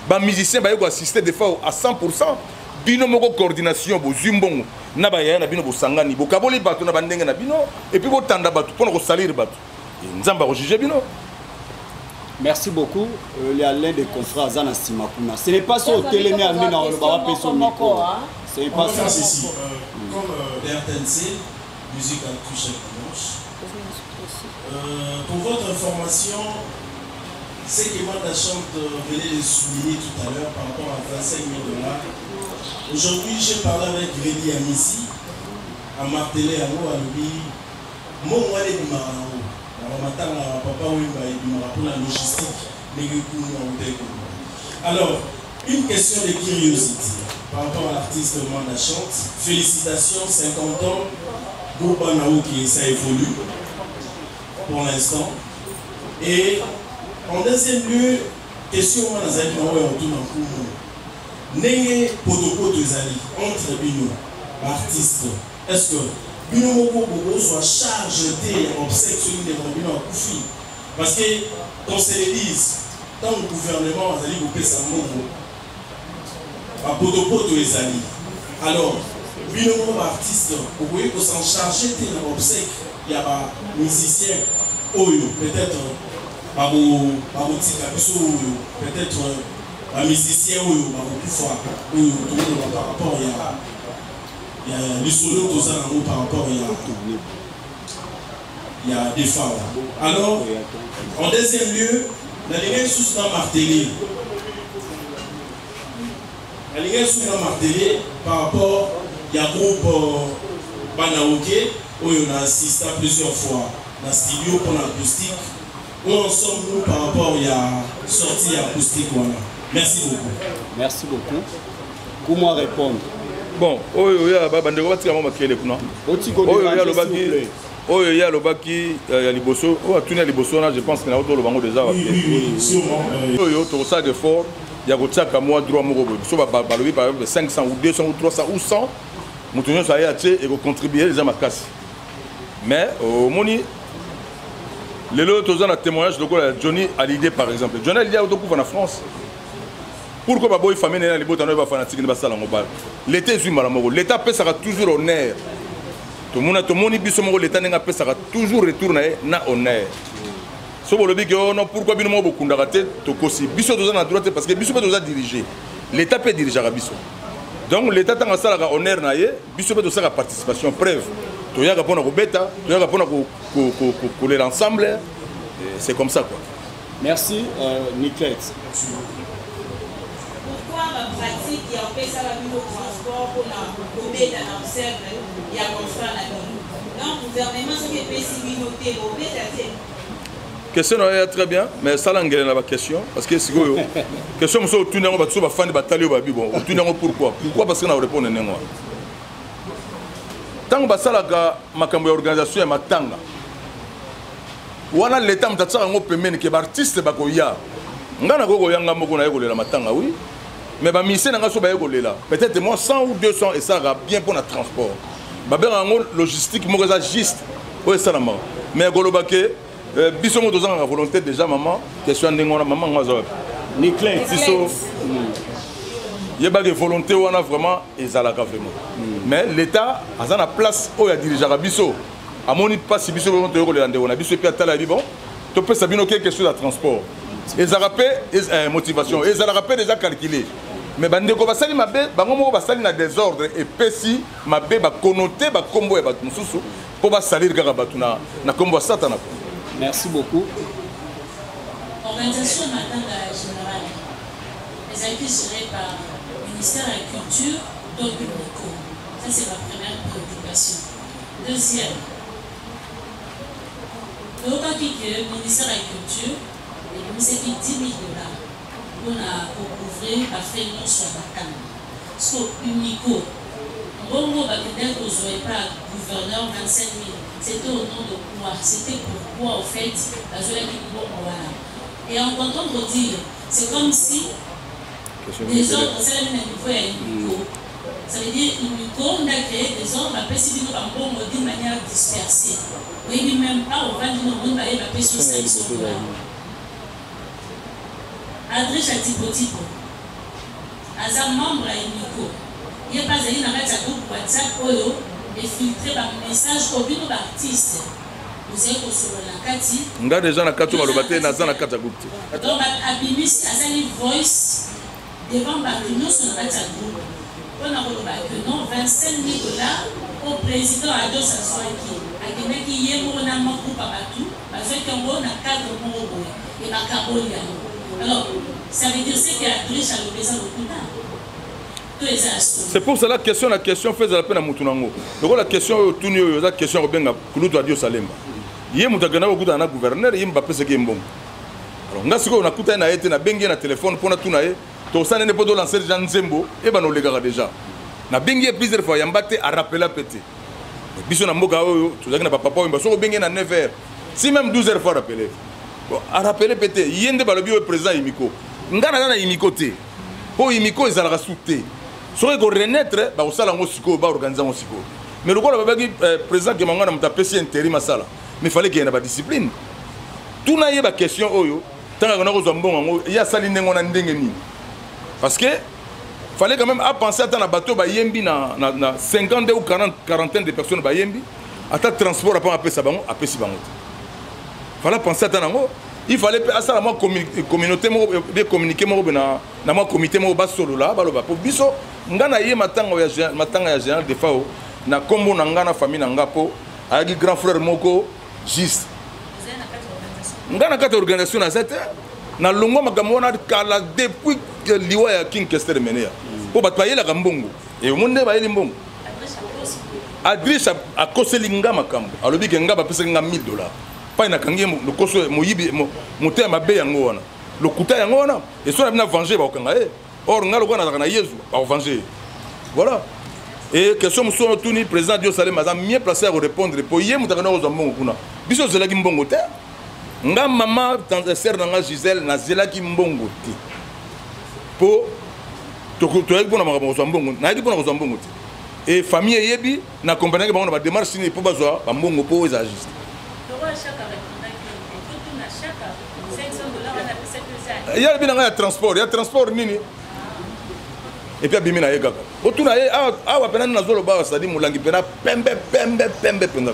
bamusicien baye koassiste des fois à 100%. Bino moko coordination bozwi mbongo na bayaya na bino, bosangani, bokaboli bato na bandenge na bino, et puis botanda bato mpona kosalir bato. Nzambe akojuge bino. Merci beaucoup. Il y a l'un des confrères aza na nsima kuna. Ce n'est pas so otelemi ande na oloba wapesa micro. Ce n'est pas ça. Ceci, comme RTNC, Musique Actu chaque dimanche. Pour votre information, ce que Manda Chante venait de souligner tout à l'heure par rapport à 25 000 dollars. Aujourd'hui, j'ai parlé avec Reddy Amisi, à martelé à moi, à lui, mon wana ebimaka nango na bamatanga ya papa Wemba, ebimaka mpona logistique ndenge kuna oteko. Alors, une question de curiosité par rapport à l'artiste Manda Chante. Félicitations, 50 ans, groupe Naoki, ça évolue pour l'instant. Et en deuxième lieu, question wana azali na oyo otuna nkumu, ndenge potopoto ezali entre bino baartiste, est ce que bino moko bokozwa charge te ya obsèque soki ndeko na bino akufi? Parce que qu'on se le dise, ntango gouvernement azali kopesa mbongo Bapotopoto ezali. Alors, bino moko ba artistes bokoki ko s'en charger te na ba obsèques ya ba musiciens oyo peut-être bako bakotika biso oyo peut-être ba musiciens oyo bakokufa oyo tokoloba par rapport ya ya lisolo toza nango par rapport ya ya Defao. Alors, en deuxième lieu, nalingai lisusu na marteler nalingai lisusu na marteler par rapport ya groupe euh, bana oke oyo na assista plusieurs fois na studio mpona acoustique. Où en sommes-nous par rapport ya sortie ya acoustique wana? Merci beaucoup. Merci beaucoup. Comment répondre? Bon, oyo ya bandeko batika mwa makele kuna. Oyo ya alobaki oyo ye alobaki euh, ya liboso oyo atuni ya liboso wana je pense que nakoki toloba yango deja euh, oyo tokosalaka effort ya kotiaka mwa droit moko boye biso balobi par exemple 500 ou 200 ou 300 ou 100 moto nyonso aye atie ekocontribue eza makasi mais omoni lelo toza na témoignage lokola ya Johnny Hallyday par exemple. Johnny Hallyday autokufa na France. Pourquoi baboyi famille na ye na libota na ye bafanatike nde basala yango ba leta ezwi mbala moko. Leta apesaka toujours honneur. Tomona tomoni biso moko leta ndenge apesaka toujours retour na ye na honneur. So bolobi ke oh non pourquoi bino moko bokundaka te tokosi biso toza na droit te parce que biso mpe toza dirige. Leta mpe dirigeaka biso. Donc leta ntango asalaka honneur na ye biso mpe tosalaka participation preuve toyaka mpona kobeta toyaka mpona kolela ensemble c'est comme ça quoi. Merci euh, Niclette. Pourquoi ba pratique ya opesaka bino transport mpona kobeta na observe ya confrère na bino? Donc gouvernement soki epesi bino te bobeta te? Question na yo très bien, mais sala ngele na ba question parce que sikoyo question mosusu otuni yango bato so bafandi batali yo babi bon otuni yango pourquoi pourquoi parce que na orépondre ndenge wana ntango basalaka makambo ya organisation ya matanga wana leta moto atiaka yango pembeni ke baartiste bakoya ngai nakoki koya ngai moko naye kolela matanga oui mais bamise na ngai so baye kolela peut-être moi 100 ou 200 esalaka bien mpo na transport babengaka yango logistique moko eza juste oyo esalamaka mais koloba ke euh, biso moko tozangaka volonté déjà mama question ya ndenge wana mama yango aza wapi biso yebake volonté wana vraiment ezalaka vraiment mm. mais l'état aza na place oyo adirigeaka biso amoni mpasi biso bongo toyei kolela ndeko na biso epi atala yebi bon topesa bino quelque chose ya transport ezalaka mpe eh, motivation ezalaka mpe déjà calculé mais bandeko basali mabe bango moko basali na désordre epesi mabe bakonote bakombo ya bato mosusu mpo basalire kaka bato na, na kombo ya satana. Merci beaucoup. Organisation matanga générale ezalaki gérée par ministère ya culture to unico. Ça, c'est ma première préoccupation. Deuxième, toyokaki ke ministère ya culture ebimisaki 10 000 dollars mpona kocouvrir bafrais nyonso ya matanga. So unico mbongo bakendaki kozwa epa gouverneur 25 000, c'était au nom de quoi? C'était pourquoi au fait bazwelaki mbongo wana? Et en entendre dire, c'est comme si désordre esalami na niveau ya unico. Ça veut dire unico nde acréé désordre, bapesi bino bambongo d'une manière dispersée, oyebi même pas ovandi na omoni baye bapesi yo 500 dollars. Adricha Tipotipo aza membre ya unico, ye mpe azali na kati ya groupe WhatsApp oyo efiltre bamessage oyo bino baartiste bozali kosolola na kati. Nga deja na kati oyo baloba te naza na kati ya groupe te. Donc abimisi asali voice devant bato nyonso na kati ya groupe mpona koloba que non, 25 000 dollars oyo président Ados azwaki, akendaki ye moko na mwa groupe ya bato, bazwaki yango na cadre moko boye e bakaboli yango. Alors ça veut dire ce que Adriche alobi eza lokuta to eza ya solo? C'est pour cela question na question fo ezala mpe na mutu nango lokola question oyo otuni oyo eza question ya kobenga kulutu Adio Salemba ye moto akenda kokutana na gouverneur ye bapesaki ye mbongo. Alors nga sikoyo nakutani na ye te, nabengi ye na telefone mpo natuna ye tosala nde mpo tolancer deja nzembo ebana olekaka deja. Nabengi ye plusieurs fois yamba te, arapela mpe te. Biso na mboka oyo tozalaki na bapapa oyo soki obengi ye na 9 heures si même 12 heures fois rappeler bon, arapele mpe te. Ye nde balobi oyo président imiko, nga naza na imiko te mpo imiko ezalaka su te. Soki ekorenaître bakosala yango sikoyo, baorganize yango sikoyo. Mais lokola babaki eh, président Kemanga na moto apesi intérim asala, mais fallait keye na badiscipline. Tuna ye baquestion oyo ntango akenda kozwa mbongo yango ye asali ndenge wana ndenge nini, parce que Fallait quand même apenser ata na bato bayembi na, na, na 52 ou 40, quarantaine de personnes bayembi, ata transport apa apesa bango, apesi bango te. Fallait penser ata nango. Il fallait mpe asala mwa communauté moko be communiqué moko na, na mwa comité moko basolola baloba po biso nga na ye matanga ya matanga ya général Defao na kombo na nga na famille na nga po ayaki grand frère moko juste nga na kati ya organisation naza te. Nalongwa makambo wana kala depuis liwa ya King Kester Emeneya, mpo bato bayelaka mbongo omoni nde bayeli mbongo. Adriche akoseli nga makambo, alobi ke nga bapesaki nga 1000 $, pai nakangi ye lokoso moyibi, motema mabe yango wana, lokuta yango wana. Eso na bino venger, bakokanga ye. Or nga lokola nazalaka na Yezu, bakovenger ye. Voilà. Et question mosusu wana otuni, président Dio Salem aza mieux placé ya korépondre, po ye moto akenda kozwa mbongo kuna. Biso ozelaki mbongo te. Nga mama sere na nga Gisele, nazelaki mbongo te, po toyaki mpona makambo kozwa mbongo, nayaki mpona kozwa mbongo te. E famille eyebi na accompagnaki bango na badémarche nini mpo bazwa bambongo, mpo ezala juste. Ye alobi na ngai ya transport, ya transport nini? Et puis abimi na ye kaka. Otuna ye awa mpena nini nazoloba awa, c'est-à-dire molangi mpena pembe pembe pembe mpenza.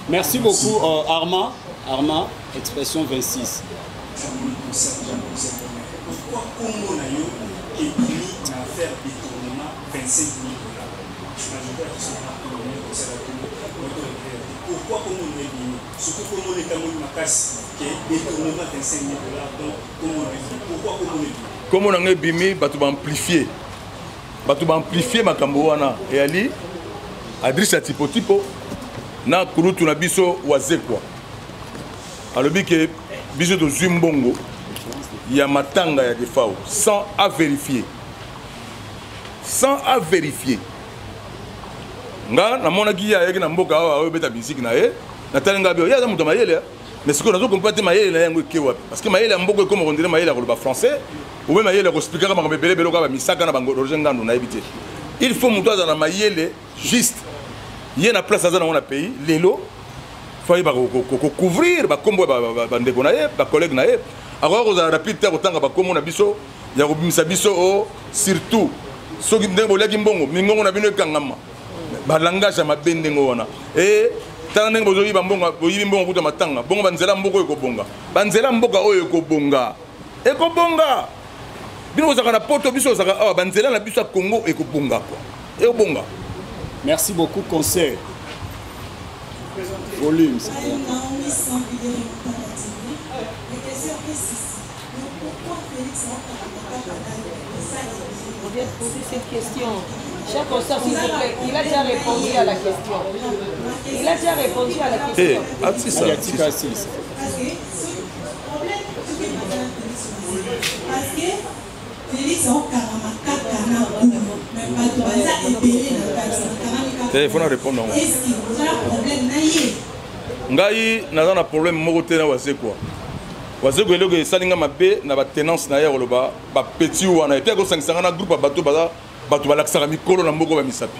Merci beaucoup, Armand. Armand, expression 26. Pourquoi Congo na yo ebimi na affaire détournement 25 000 $? Je crois qu'ils sont pas. Pourquoi Congo na ebimi? Surtout Congo na etangoli makasi ke détournement 25 000 $. Donc Congo na ebimi, pourquoi Congo na ebimi? Kombo na ngai ebimi, bato baamplifie, bato baamplifie makambo wana. Eyali Adresse ya Tipotipo na kulutu na biso Wazekwa. Alobi ke biso tozwi mbongo ya matanga ya Defao sans à vérifier, sans à vérifier. Nga namonaki ye ayaki na mboka awa, oyo obeta musique na ye. Natali nga bio, ye aza moto ya mayele, mais sikoyo nazokompa te mayele na yango eke wapi, parce que mayele ya mboka ekoma kondire mayele ya koloba français obe mayele ya koexplikaka makambo ebele ebele oka bamisaka na bango Roger Ngando. Nayebi te. Il faut moto azala na mayele juste. Ye na place aza nango na pays lelo, faut ayeba kocouvrir bakombo ya bandeko na ye, bacollègue na ye. Akoka kozala rapide te kotanga bakombo na biso ya kobimisa biso o surtout soki ndenge boliaki mbongo, mingongo na bino ekangama, balangage ya mabe ndenge wana. E tala ndenge bozoyiba mbongo, boyibi mbongo kuta matanga bongo. Banzela mboka oyo ekobonga, banzela mboka oyo ekobonga, ekobonga. Bino bozalaka na poto, biso ozalaka awa. Banzela na biso ya Congo ekobonga kwa, ekobonga. Merci beaucoup. Conseil volume, c'est bien. Naomi Sangulier, Montana TV. La question est ceci. Donc pourquoi Félix On vient de poser cette question. Cher consœur, s'il vous plaît, il a déjà répondu à la question. Il a déjà répondu à la question. Eh, atisa. Allez, atika assis. Parce que ce problème, ce qui est parce que Félix aokangama kaka na gulu, mais bato baza ebele na kati, bakangami kaka. Téléphone à répondre yango. Est-ce que oza na problème na ye? Ngai naza na problème moko te na Wazekwa. Wazekwa, eloko esali nga mabe na batenance na ye ya koloba bapeti wana, et puis akosangisa nga na groupe ya bato baza bato balakisaka mikolo na mboka bamisapi,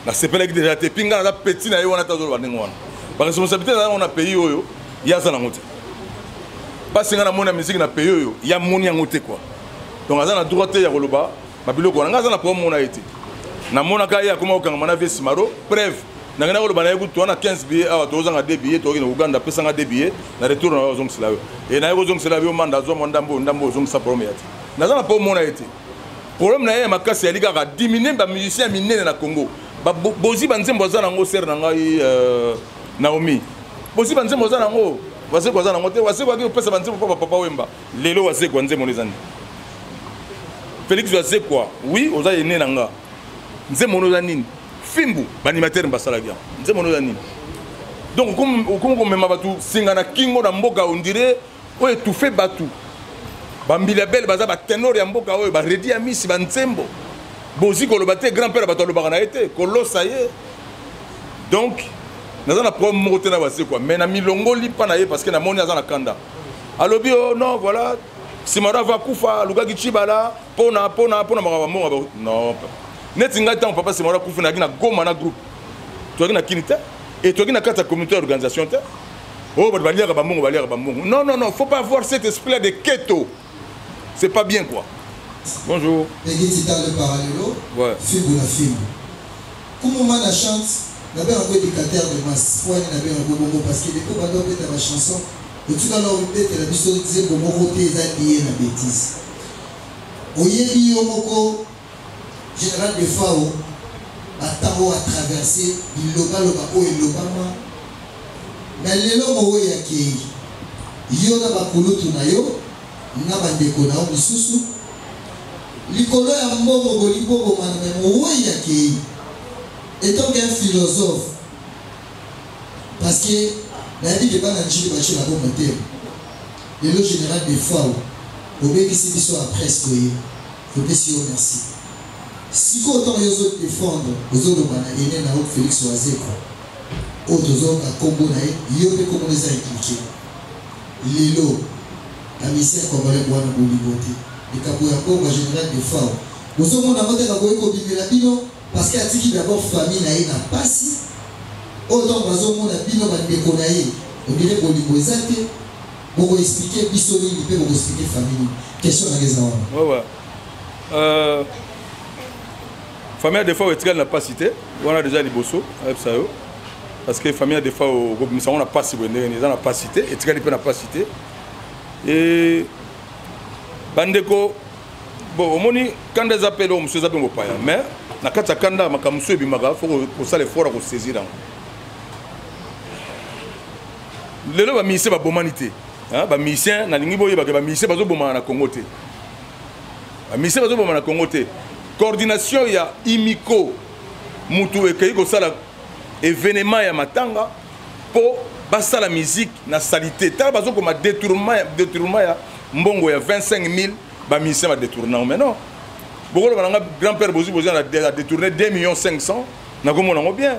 nasepelaki déjà te. Et puis ngai naza petit na ye wana te. Azoloba ndenge wana, baresponsabilité naza yango na pays oyo, ye aza nango te. Mpasi ngai namoni ya musique na pays oyo, ye amoni yango te quoi. Donc aza na droit te ya koloba babiloko wana. Ngai aza na problème mona ye te. Namonaka ye akoma kokangama na vie Simaro. Preuve, nakenda koloba na ye kutu wana 15 billet awa, tozanga 2 billet, tokokende Uganda, apesanga 2 billet na retour na yo, ozongisela yo e naye kozongisela yo manda, azwa mwa ndambo ndambo, ozongisa. Problème ya te, naza na problème mona ye te. Problème na ye ya makasi yali kaka diminue bamusicien ya minene na Congo. Bozwi banzembo aza nango, sere na ngai Naomi, bozwi banzembo aza nango, Wazekwa aza nango te. Wazekwa aki kopesa banzembo mpo bapapa Wemba. Lelo Wazekwa, nzembo no eza nini? Félix Wazekwa, oui, oza ene na nga, nzembo no eza nini? Fimbu baanimateur basalaki yango, nzembo no eza nini? Donc okomi komema bato singa na kingo na mboka, on dirait oyo étouffe bato. Bambila bele baza baténor ya mboka oyo, baredi ya misi banzembo bozwi koloba te. Grand père, bato alobaka na ye te, kolosa ye. Donc naza na problème moko te na Wazekwa, mais na milongoli mpa na ye parce que namoni aza na kanda. Alobi: "O non, voilà, Simaro ava akufa, alukaki Cibala mpona makambo mbongo." Non, neti ngai, ntango papa Simaro akufi, nayaki na Goma na groupe, toyaki na Kini te e toyaki na kati ya comité ya organisation te. Oyo bato baliaka bambongo, baliaka bambongo. Non, non, non, faut pas avoir cet esprit là de keto, c'est pas bien quoi. Bonjour. Peggy Titan le parallelo. Ouais. Fimbu na fimbu. Kumu Manda chante, nabenga yango éducateur de masse. Po ani nabenga yango bongo parce que depuis banda obeta ba chanson, otikala obetela biso nzembo moko te eza lié na bêtise. Oyebi yo moko Général Defao ba temps oyo a traverser bilobaloba oyo elobama mais lelo moweyi akeyi yo na ba kulutu na yo na ba ndeko na yo misusu likolo ya mbongo bolingi bobomana mais moweyi akeyi etant qu'un philosophe parce que nayebi ke bana Ndjili batiela bo motema lelo General Defao obengisi biso ya presse toye topesi yo merci sikoyo ntango yo ozo defendre ozoloba na ene na yo Felix Wazekwa oyo tozoyoka nkombo na ye yo mpe nkombo eza implike lelo ba musiciens congolais bwana bolingo te likambo ya mbongo ya General Defao bozomona yango te kakoki kobimela bino parce que atiki d'abord famille na ye na pasi oyo ntango bazomona bino bandeko na ye ondire bolingo eza te boko expliquer biso nini mpe boko expliquer famille nini question nanga eza wana ouais, ouais. Famille ya Defao etikali na pasi te wana deja liboso ayebisa yo parce que famille ya Defao okobimisa yango na pasi boye ndenge nini eza na pasi te etikali mpe na pasi te e bandeko bon omoni kanda eza mpe eloko mosusu eza mpe mopaya mais na kati ya kanda makambo mosusu ebimaka fo kosala effort ya kosaisir yango lelo bamusicien babomani te bamusicien nalingi boyebake bamusicien bazobomana na congo te bamusicien bazoboma na congo te coordination ya imiko mutu ekei kosala événement ya matanga mpo basala musique na salite tala bazokoma détournement ya mbongo ya 25 000 bamusicien badétourne yango mais non bokoloba na nga grand père bozi bozi a détourné 2 millions 500 nakomona yango bien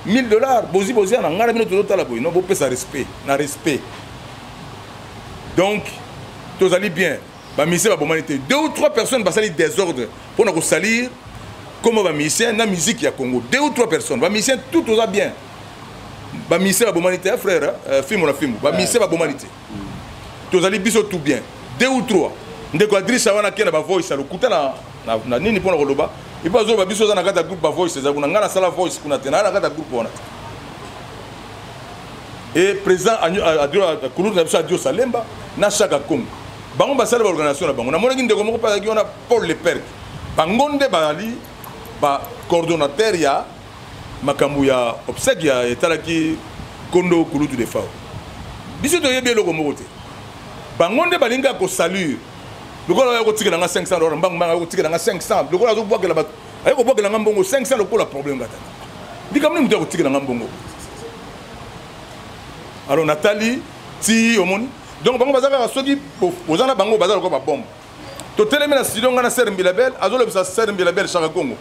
1000 dollars bozi bozi na ngai na bino tozotala boye non bopesa respect na respect donc tozali bien bamusicien babomani te deux ou trois personnes basali désordre mpo na kosalir comme bamusicien na musique ya congo deux ou trois personnes bamusicien tout toza bien bamusicien babomani te frère fimbo na fimbo bamusicien babomani te tozali biso tout bien deux ou trois ndeko adrisa wana akenda bavoice ya lokuta na nini mpo na koloba epo azoloba biso oza na kati ya groupe bavoice eza kuna ngai nasala voice kuna te naa na kati ya groupe wana te et président kulutu na biso adio salemba na chaka congo bango basala baorganisation na bango namonaki ndeko moko mpe azalaki wana paul leperque bango nde bazali bacoordonnateur ya makambo ya obsèque ya etalaki kondo kulutu de fao biso toyebi eloko moko te bango nde balingi ya kosalure lokola oya kotikela nga 500 dollars mbangu mbangu akotikela nga 500 lokola azobwakela bato aye kobwakela nga mbongo 500 lokola problème katana likambo nini moto akotikela nga mbongo alors natali ti omoni donc bango baza kaka soki oza na bango baza lokola babombe totelemi na studio ngai na ser mbilabel azolobisa ser mbilabel chaka congo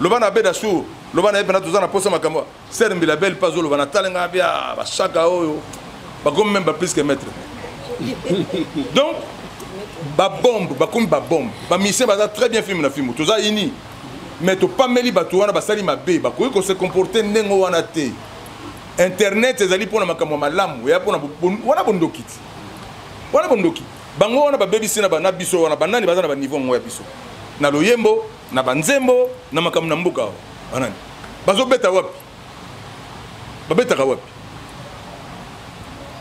loba na abeda sur loba na ye mpena toza na posa makambo ser mbilabel mpe azoloba natali ngai bia bashaka oyo bakomi meme ba plus que maître donc babombe bakomi babombe bamisien baza très bien filme na filme toza ini mais topameli bato wana basali mabe bakoki kose comporte ndenge wana te internet ezali mpona makambo ya malamu eya mpona wana bondoki ti wana bondoki bango wana babebisi na biso wana banani baza na baniveau yango ya biso na loyembo na banzembo na makambo na mboka awa banani bazobeta wapi babetaka wapi.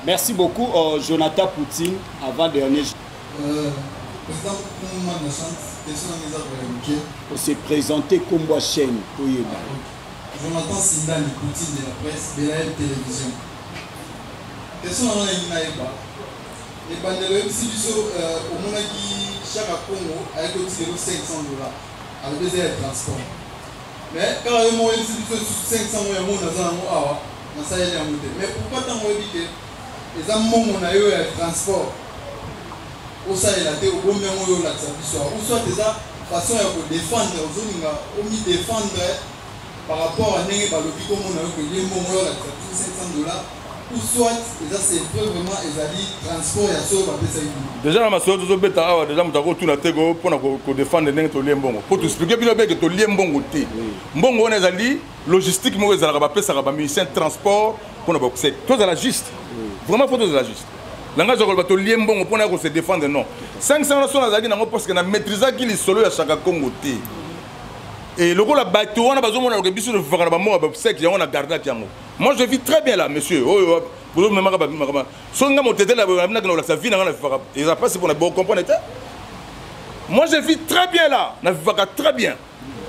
Merci beaucoup Jonathan Poutine avant dernier. Président Manda Chante, question na eza koya moke. Se présenter comme chaîne toyeba. Jonathan Sindani Poutine de la presse de la télévision. Question na nga nayeba. Ebandelo oyebisi biso omonaki Chaka Congo ayaki kotikelo 500 dollars alobi eza ya transport mais kaka yo moko oyebisi biso lisusu 500 yango naza yango awa nasaleli yango te mais pourquoi ntango oyebi ke eza mbongo na yo ya transport osalela te obomi yango oyo olakisa biso awa ou soit eza façon ya kodefendre ozolinga omidefendre par rapport à ndenge balobi komona yo kolie mbongo oyo olakisa biso 500 dollars ou soit eza c'est vrai vraiment ezali transport ya solo bapesaki bino. Déjà na masolo tozobeta awa déjà moto akotuna te ko mpona kodefendre ndenge tolie mbongo mpo toexplike bino beke tolie mbongo te mbongo wana ezali logistique moko ezalaka bapesaka bamusicien transport mpona baobsèque tozala juste vraiment fo tozala juste. Langage ya koloba tolie mbongo mpona ya kose défendre, non. 500 wana so nazalaki nango parce que na maîtrisaki lisolo ya Chaka Congo te. Et lokola bato wana bazomona loke biso tofaka na bambongo ya bobsek, yango na gardaki yango. Moi, je vis très bien là, monsieur. Oyo bozomemaka bamaka soki nga motetela nabinaki na kolakisa vie na nga na vivaka, eza mpasi mpona bocomprendre te. Moi, je vis très bien là, na vivaka très bien.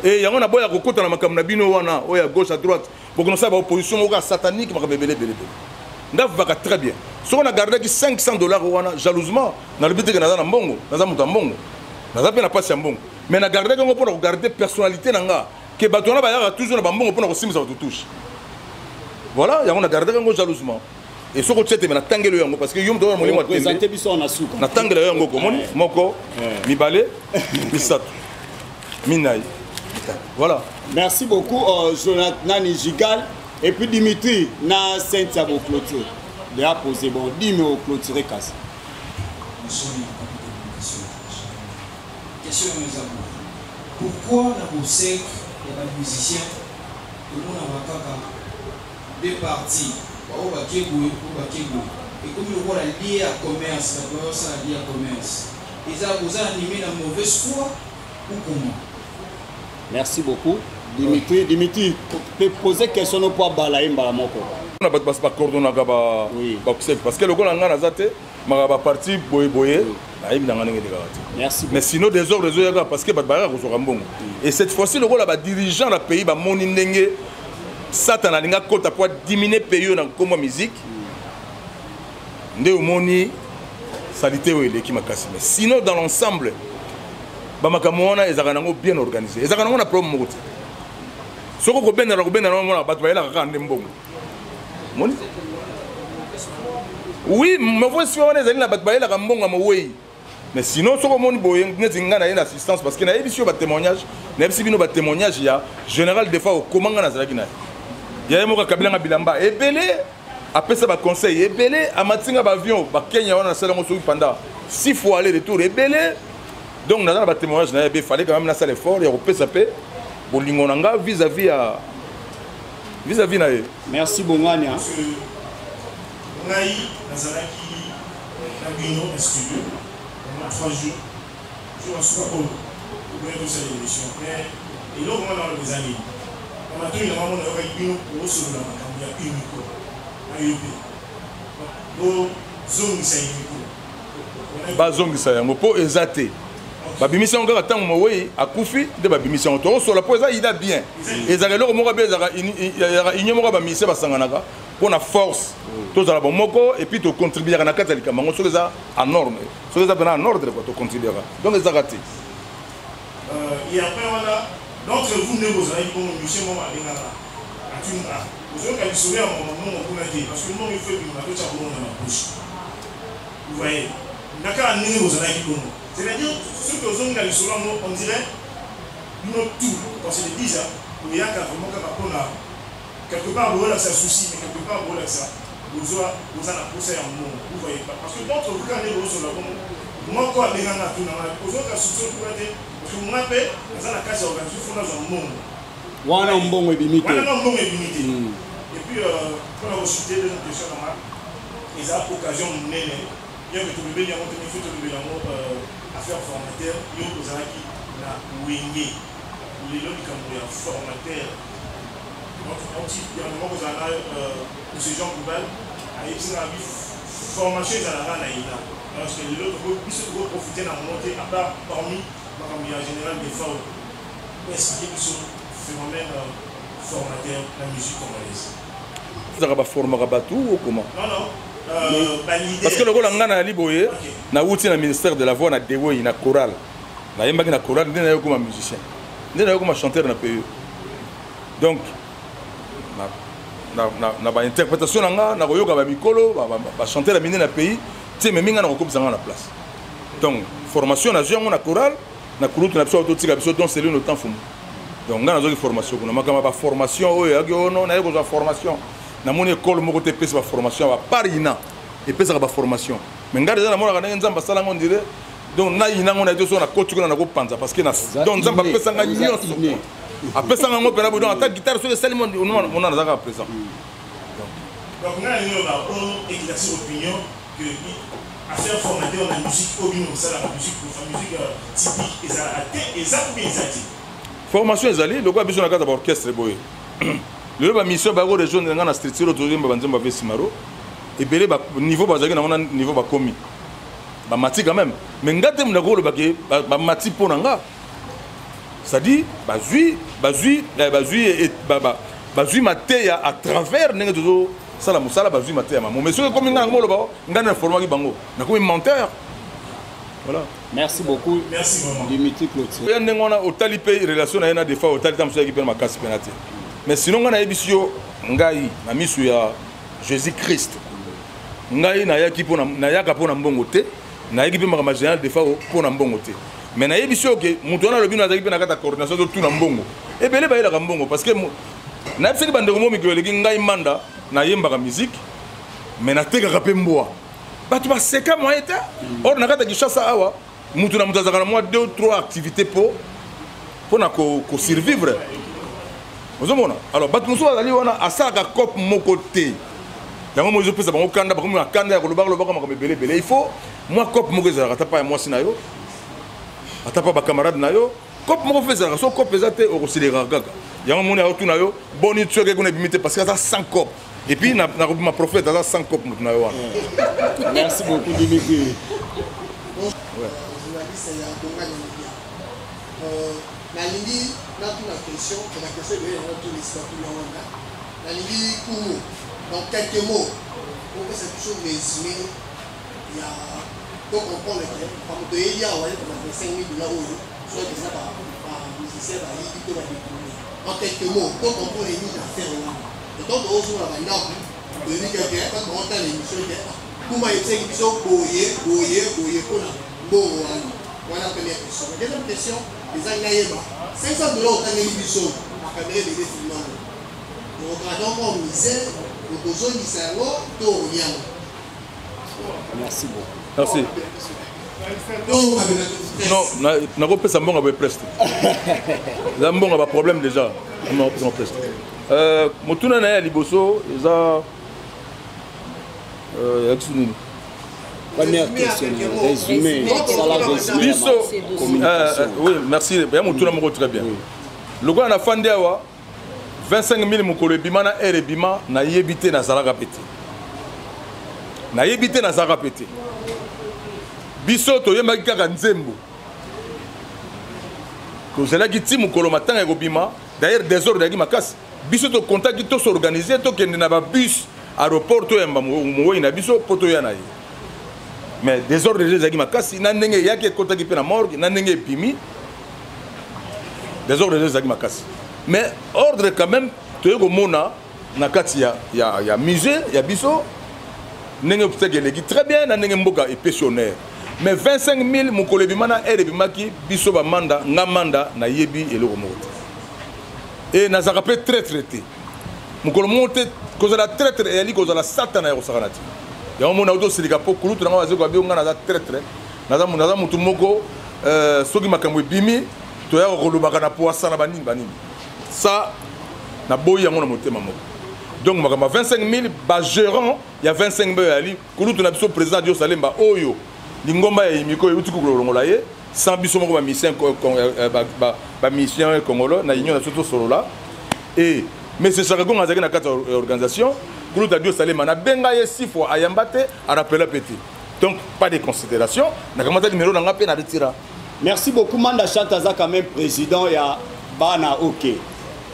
E yango naboya kokota na makambo na bino wana oyo ya gauche à droite, bokonosala baopposition moko ya satanique, makambo ebele ebele ebele. Nga vivaka très bien. Soki nagardaki 500 $ wana jalousement, nalobi teke naza na mbongo, naza moto ya mbongo, naza mpe na mpasi ya mbongo, mais nagardaki yango mpona kogarde personnalité na nga, ke bato wana bayaka toujours na bambongo mpona kosimbisa bato touche. Voilà, yango nagardaki yango jalousement. E soki otie tembe, natangeli yo yango, parce que yo moto wana molimo ya tembe. Présente biso na suka. Natangela yo yango, komoni moko, mibale, misato, minai, voilà. Merci beaucoup, Jonathan Nani Gigal et puis Dimitri na Cynthia boclôture déjà posé. Bon, dimi oclôturer kasi. Question eza boye: pourquoi na bosek ya bamusicien tomonaka kaka deux parties, baoyo bake boye, oyo bake boye, ekomi lokola lieu ya commerce, bato bazosala lieu ya commerce? Eza boza animé na mauvaise foi ou comment? Merci beaucoup, Dimitri. Dimitri peut poser question no po abala ye mbala moko. Na bato basi bacoordonnaka baobsèques, parce que lokola ngai naza te, maka baparti boyeboye, nayebi na ngai ndenge elekaka te. Merci. Mais sinon, désordre ezoyaka parce que bato bayaka kozwaka mbongo. Et cette fois-ci, lokola badirigeant na pays bamoni ndenge Satan alingi akota po adimine pays oyo na nkombo ya musique, nde omoni saleté oyo eleki makasi. Mais sinon, dans l'ensemble, bamakambo wana ezalaka nango bien organisé, ezalaka nango na problème moko te. Soki okobendana, kobendana, omona bato bayelaka kaka nde mbongo. Moni, oui, mauvaise foi wana ezali na bato bayelaka mbongo ya mowei. Mais sinon, soki omoni boye neti ngai naye na assistance, parce que nayebisi yo batémoignage, nayebisi bino batémoignage ya général. Des fois okoma, ngai nazalaki na ye, ya ye moko akabilanga bilamba ebele, apesa baconseil ebele, amatinga baavion bakenya wana, nasala yango soki pendant six fois aller retour ebele. Donc naza na batémoignage na ye. Be fallait quand même nasala effort ya kopesa mpe bolingo na nga vis-à-vis ya vis-à-vis na ye. Merci, Bongania. Ngai nazalaki na bino na studio pendant 3 jours, jour nasuka oyo okoya tosala émission. Mais eloko wana wana eza nini? Na matoi na bango nayokaki bino kosolola makambo ya Unico na yo mpe bozongisa Unico. Bazongisa yango mpo eza te. Babimisi yango kaka ntango mowei akufi nde babimisi yango. Tokosola mpo eza ida bien, ezalaka eloko moko be, ezalaka union moko ya bamusicien basanganaka mpo na force, tozala bomoko et puis tocontribuaka na kati ya likambo yango. Soki eza en norme, soki eza mpena en ordre quoi, tocontribuaka. Donc ezalaka te. Et après wana, d'entre vous nde bozalaki bongo, monsieur moko abengaka, atuni: "Ah, ozoyoka lisolo ya mbongo kuna te?" Parce que mbongo ifo ebima, totya bongo na mapoche. Vous voyez, na kaka ndenge bozalaki bongo, c'est-à-dire soki ozongi na lisolo yango, on dirait bino tout, qu'on se le dise, oyaka vraiment kaka mpona quelque part boyolakisa souci, mais quelque part boyolakisa bozwa, boza na posa ya mbongo. Vous voyez pas? Parce que d'entre vous, kaka nde bozosola bongo, moko abenganga, atunanga: "Ozoyoka souci kuna te?" Parce que nga mpe naza na kati ya organisation, faut nazwa mbongo. Wana mbongo ebimi te. Wana mbongo ebimi te. Et puis mpona kosute deuxième question nanga, eza occasion monene, bien que tolobeli yango te, mais faut tolobeli yango, affaire formateur. Yo ozalaki na Wenge, lelo likambo ya formateur yango moko ozala na monsieur Jean Goubal, ayebisi nga bi formation ezalaka na ina, parce que lelo biso tokoprofite na yango te, à part parmi makambo ya général Defao. Explique biso phénomène formateur na musique congolaise. Ezalaka baformaka bato ou comment? Non, non, parce que lokola ngai nayali boye, nawuti na ministère de la voix na dewei na chorale, nayembaki na chorale, nde naye okoma musicien, nde naye okoma chanteur na pays. Donc na bainterprétation na nga, nakoyoka bamikolo bachanteur ya minene na pays ti ememi nga na kokomisa nga na place. Donc formation nazwi yango na chorale na kulutu na biso, totika biso don Celine Otan Fumu. Donc ngai nazwaki formation kuna. Makambo ya baformation oyo eyaki ono, naye kozwa formation, namoni ekole moko te epesi baformation ya bapart ina epesaka baformation. Mais ngai deja namonaka ndenge Nzambe asalango ondire. Donc nayina ngo na ye te. Soki nakoti kuna, nakopanza, parce que donc Nzambe apesanga nyonso, apesanga yango mpena boye. Donc ata guitare soki esali mona, nazalaka présent. Donc ngai nalingi loba o éclaircir opinion. Que affaire formateur na musique oyo bino bosalaka musique kufa musique euh, typique ezalaka te eza ou bien eza te formation ezali lokola biso na kati ya baorchestre boye lelo bamission bayako rejoindre nga na structure oyo tozoyemba banzembo ya vesimaro ebele niveau bazalaki nango na niveau bakomi bamati quand même mais nga te nakoloba ke bamati mpo na nga c'est-à-dire bazwi bazwi eh, bazwi eh, bazwi mateya à travers ndenge tozosala mosala bazwi mateya mamo mais soki ekomi ngai yango oloba ngai na formaki bango nakomi menteur voilà merci beaucoup merci vraiment Dimitri Cloutier ya ndenge wana otali mpe relation na ye na defa otali ta mosusu ayaki mpe na makasi mpena te mais sinon ngai nayebisi yo ngai na misu ya jésus christ ngai nayaki mpo nayaka mpo na mbongo te nayaki mpe makambo ya général defao mpo na mbongo te mais nayebisi yo ke moto wana alobi no azalaki mpe na kati ya coordination azotuna mbongo ebele bayelaka mbongo parce que nayebisaki bandeko mo mikolo eleki ngai manda nayembaka musique mais natekaka mpe mbwa bato baseka moye te or na kati ya kinshasa awa moto na moto azalaka na mwa 2 3 activité mpo mpo na kosurvivre ozomona alors bato mosusu bazali wana asalaka cope moko te yango mo ezopesa bango kanda bakomi na kanda ya kolobaka lobaka makambo ebele ebele il faut mwa cope moko ezalaka ata pa ya mwasi na yo ata pa bacamarade na yo cope moko mpe ezalaka so cope eza te okosilekaka kaka yango moni aotuna yo boni tueke kuna ebimi te parce que aza sans cope et puis nakobima prophète aza sans cope moto na yo wana merci beaucoup dimitri journaliste ya bongani media euh, nalingi natuna question ba question ebele yango tuna esika tuna wana nalingi kumu dans quelques mots opesa biso résumé ya to comprendre que bamoto eyeli awa ye koma 25 000 dollars oyo soit eza bamusicien bayibi to badetourne en quelques mots to comprendre nini affaire wana etant toozonga bandako toyebi keke bato baotala émission ke kuma ayebisaki biso boye boye boye mpona mbongo wana wana première question deuxième question eza nayeba 500 dollars otangeli biso bakamera ebele filmango okokaka donc en misère okozongisa yango to okolia yango merci beaucoup merci non nakopesa mbongo boye presse te eza mbongo ya baproblème déjà nakopesa presse te euh, motuna na ye ya liboso eza euh, ya biso nini Première question, résumé, résumé biso euh, oui merci ya motuna moko très bien lokola nafandi awa 25 000 mokolo ebima na heure ebima nayebi te nazalaka mpe te nayebi te nazalaka mpe te biso toyembaki kaka nzembo tozelaki ti mokolo matanga ekobima d'ailleurs desordre eyaki makasi biso tokontaki tosorganize tokende na babus aéroport toyamba mowei na biso mpo toya na ye mais desordre deja ezalaki makasi na ndenge eyaki ekotaki mpe na morgue na ndenge ebimi desordre deja ezalaki makasi mais ordre quand même toye komona na kati ya, ya, ya musée ya biso ndenge obsèque eleki très bien na ndenge mboka epesi honneur mais 25 000 mokolo ebima na aire ebimaki biso bamanda nga manda nayebi eloko moko te e nazalaka mpe traitre te mokolo moko te kozala traitre eyali kozala satana ya kosakana te yango mona auti osilika mpo kulutu na ngai bazeko abi ngai naza traitre naza motu moko euh, soki makambo ebimi toyaka kolobaka na poasa na banini banini sa naboyi yango na motema moko donc makambo ya 25 000 bagérant ya 25 000 eyali kulutu na biso président dio salemba oyo lingomba ya imiko euti kolongola ye sans biso moko bamisien euh, congolo na union na biso tosolola e monsieur chakagonga azalaki na kati ya organisation kulutu adio salema nabenga ye six fois ayamba te arapela mpe te donc pas de considération nakamata numero na nga mpe na retira merci beaucoup manda chante aza quand même président ya bana ok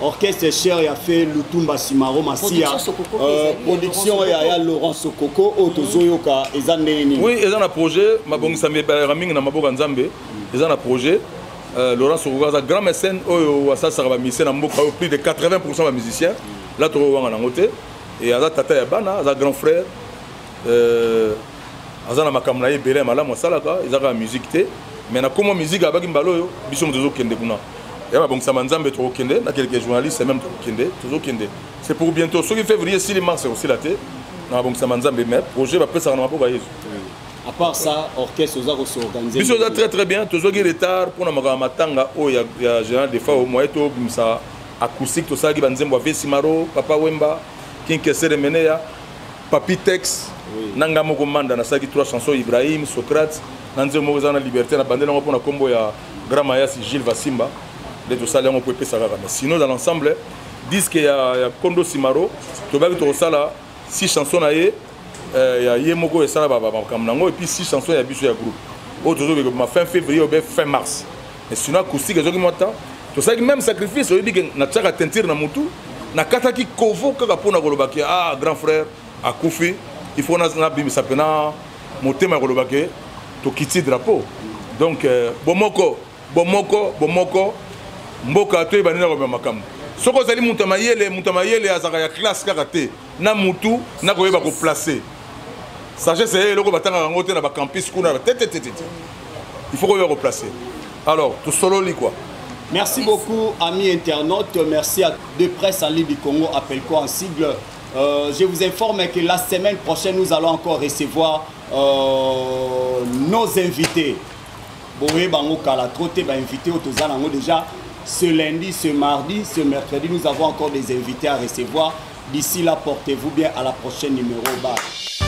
orchestre cher ya fait lutumba simaro masia euh, production ya ya laurent sokoko oyo tozoyoka eza ndenge nini oui eza na projet mabongisami ebalaka mingi na maboko ya nzambe eza na projet euh, laurent sokoko aza grand mécène oyo asalisaka bamusicien na mboka oyo plus de 80 pourcent bamusicien la tokowanga nango te e aza tata ya bana aza grand frère euh, aza na makambo na ye ebele ya malamu asalaka eza kaka musique te mais na komwa musique abaki mbala oyo biso moto tozokende kuna ya babongisama nzambe tokokende na quelques journalistes même tokokende tozokende c'est pour bientôt soki février esili mars ekosila te na babongisama nzambe mais projet bapesaka na maboko ya yesu à part ça orchestre oza kosorganize biso oza très très bien tozwaki retard mpona makambo ya matanga oyo ya général defao moye tobimisa acoustique tosalaki banzembo ya vesimaro papa wemba kinkesere meneya papi tex Na nga moko Manda nasalaki trois chansons, Ibrahim, Socrate na nzembo moko eza na Liberté, na bandeli yango mpona nkombo ya Grand Mayasi Gilles Vasimba, nde tosali yango mpo epesa kaka. Mais sinon, dans l'ensemble, disque ya Kondo Simaro, tobaki tokosala six chansons na ye, ya ye moko esala makambo nango, et puis six chansons ya biso ya groupe oyo tozobeka ma fin février obe fin mars. Mais sinon acoustique ezoki mwa temps, tosalaki même sacrifice. Oyebi ke natiaka teinture na mutu, nakataki kovo kaka mpona kolobaki: "Ah, grand frère akufi, il faut nabimisa mpena motema ya koloba ke tokiti drapeau." Donc bomoko, bomoko, bomoko, mboka toyeba nini akomema makambo. Soki ozali moto ya mayele, moto ya mayele azalaka ya classe kaka te, na mutu na koyeba koplace sagesse ye. Eloko batangaka yango te na bacampus kuna te te te te, il faut koyeba koplace. Alors tosololi quoi. Merci beaucoup, amis internautes. Merci à De Presse en ligne du Congo, APELCO en sigle. Je vous informe que la semaine prochaine, nous allons encore recevoir nos invités. Boye bango kala trop te, ba invité oyo toza nango déjà ce lundi, ce mardi, ce mercredi, nous avons encore des invités à recevoir. D'ici là, portez-vous bien. À la prochaine numéro. Bye.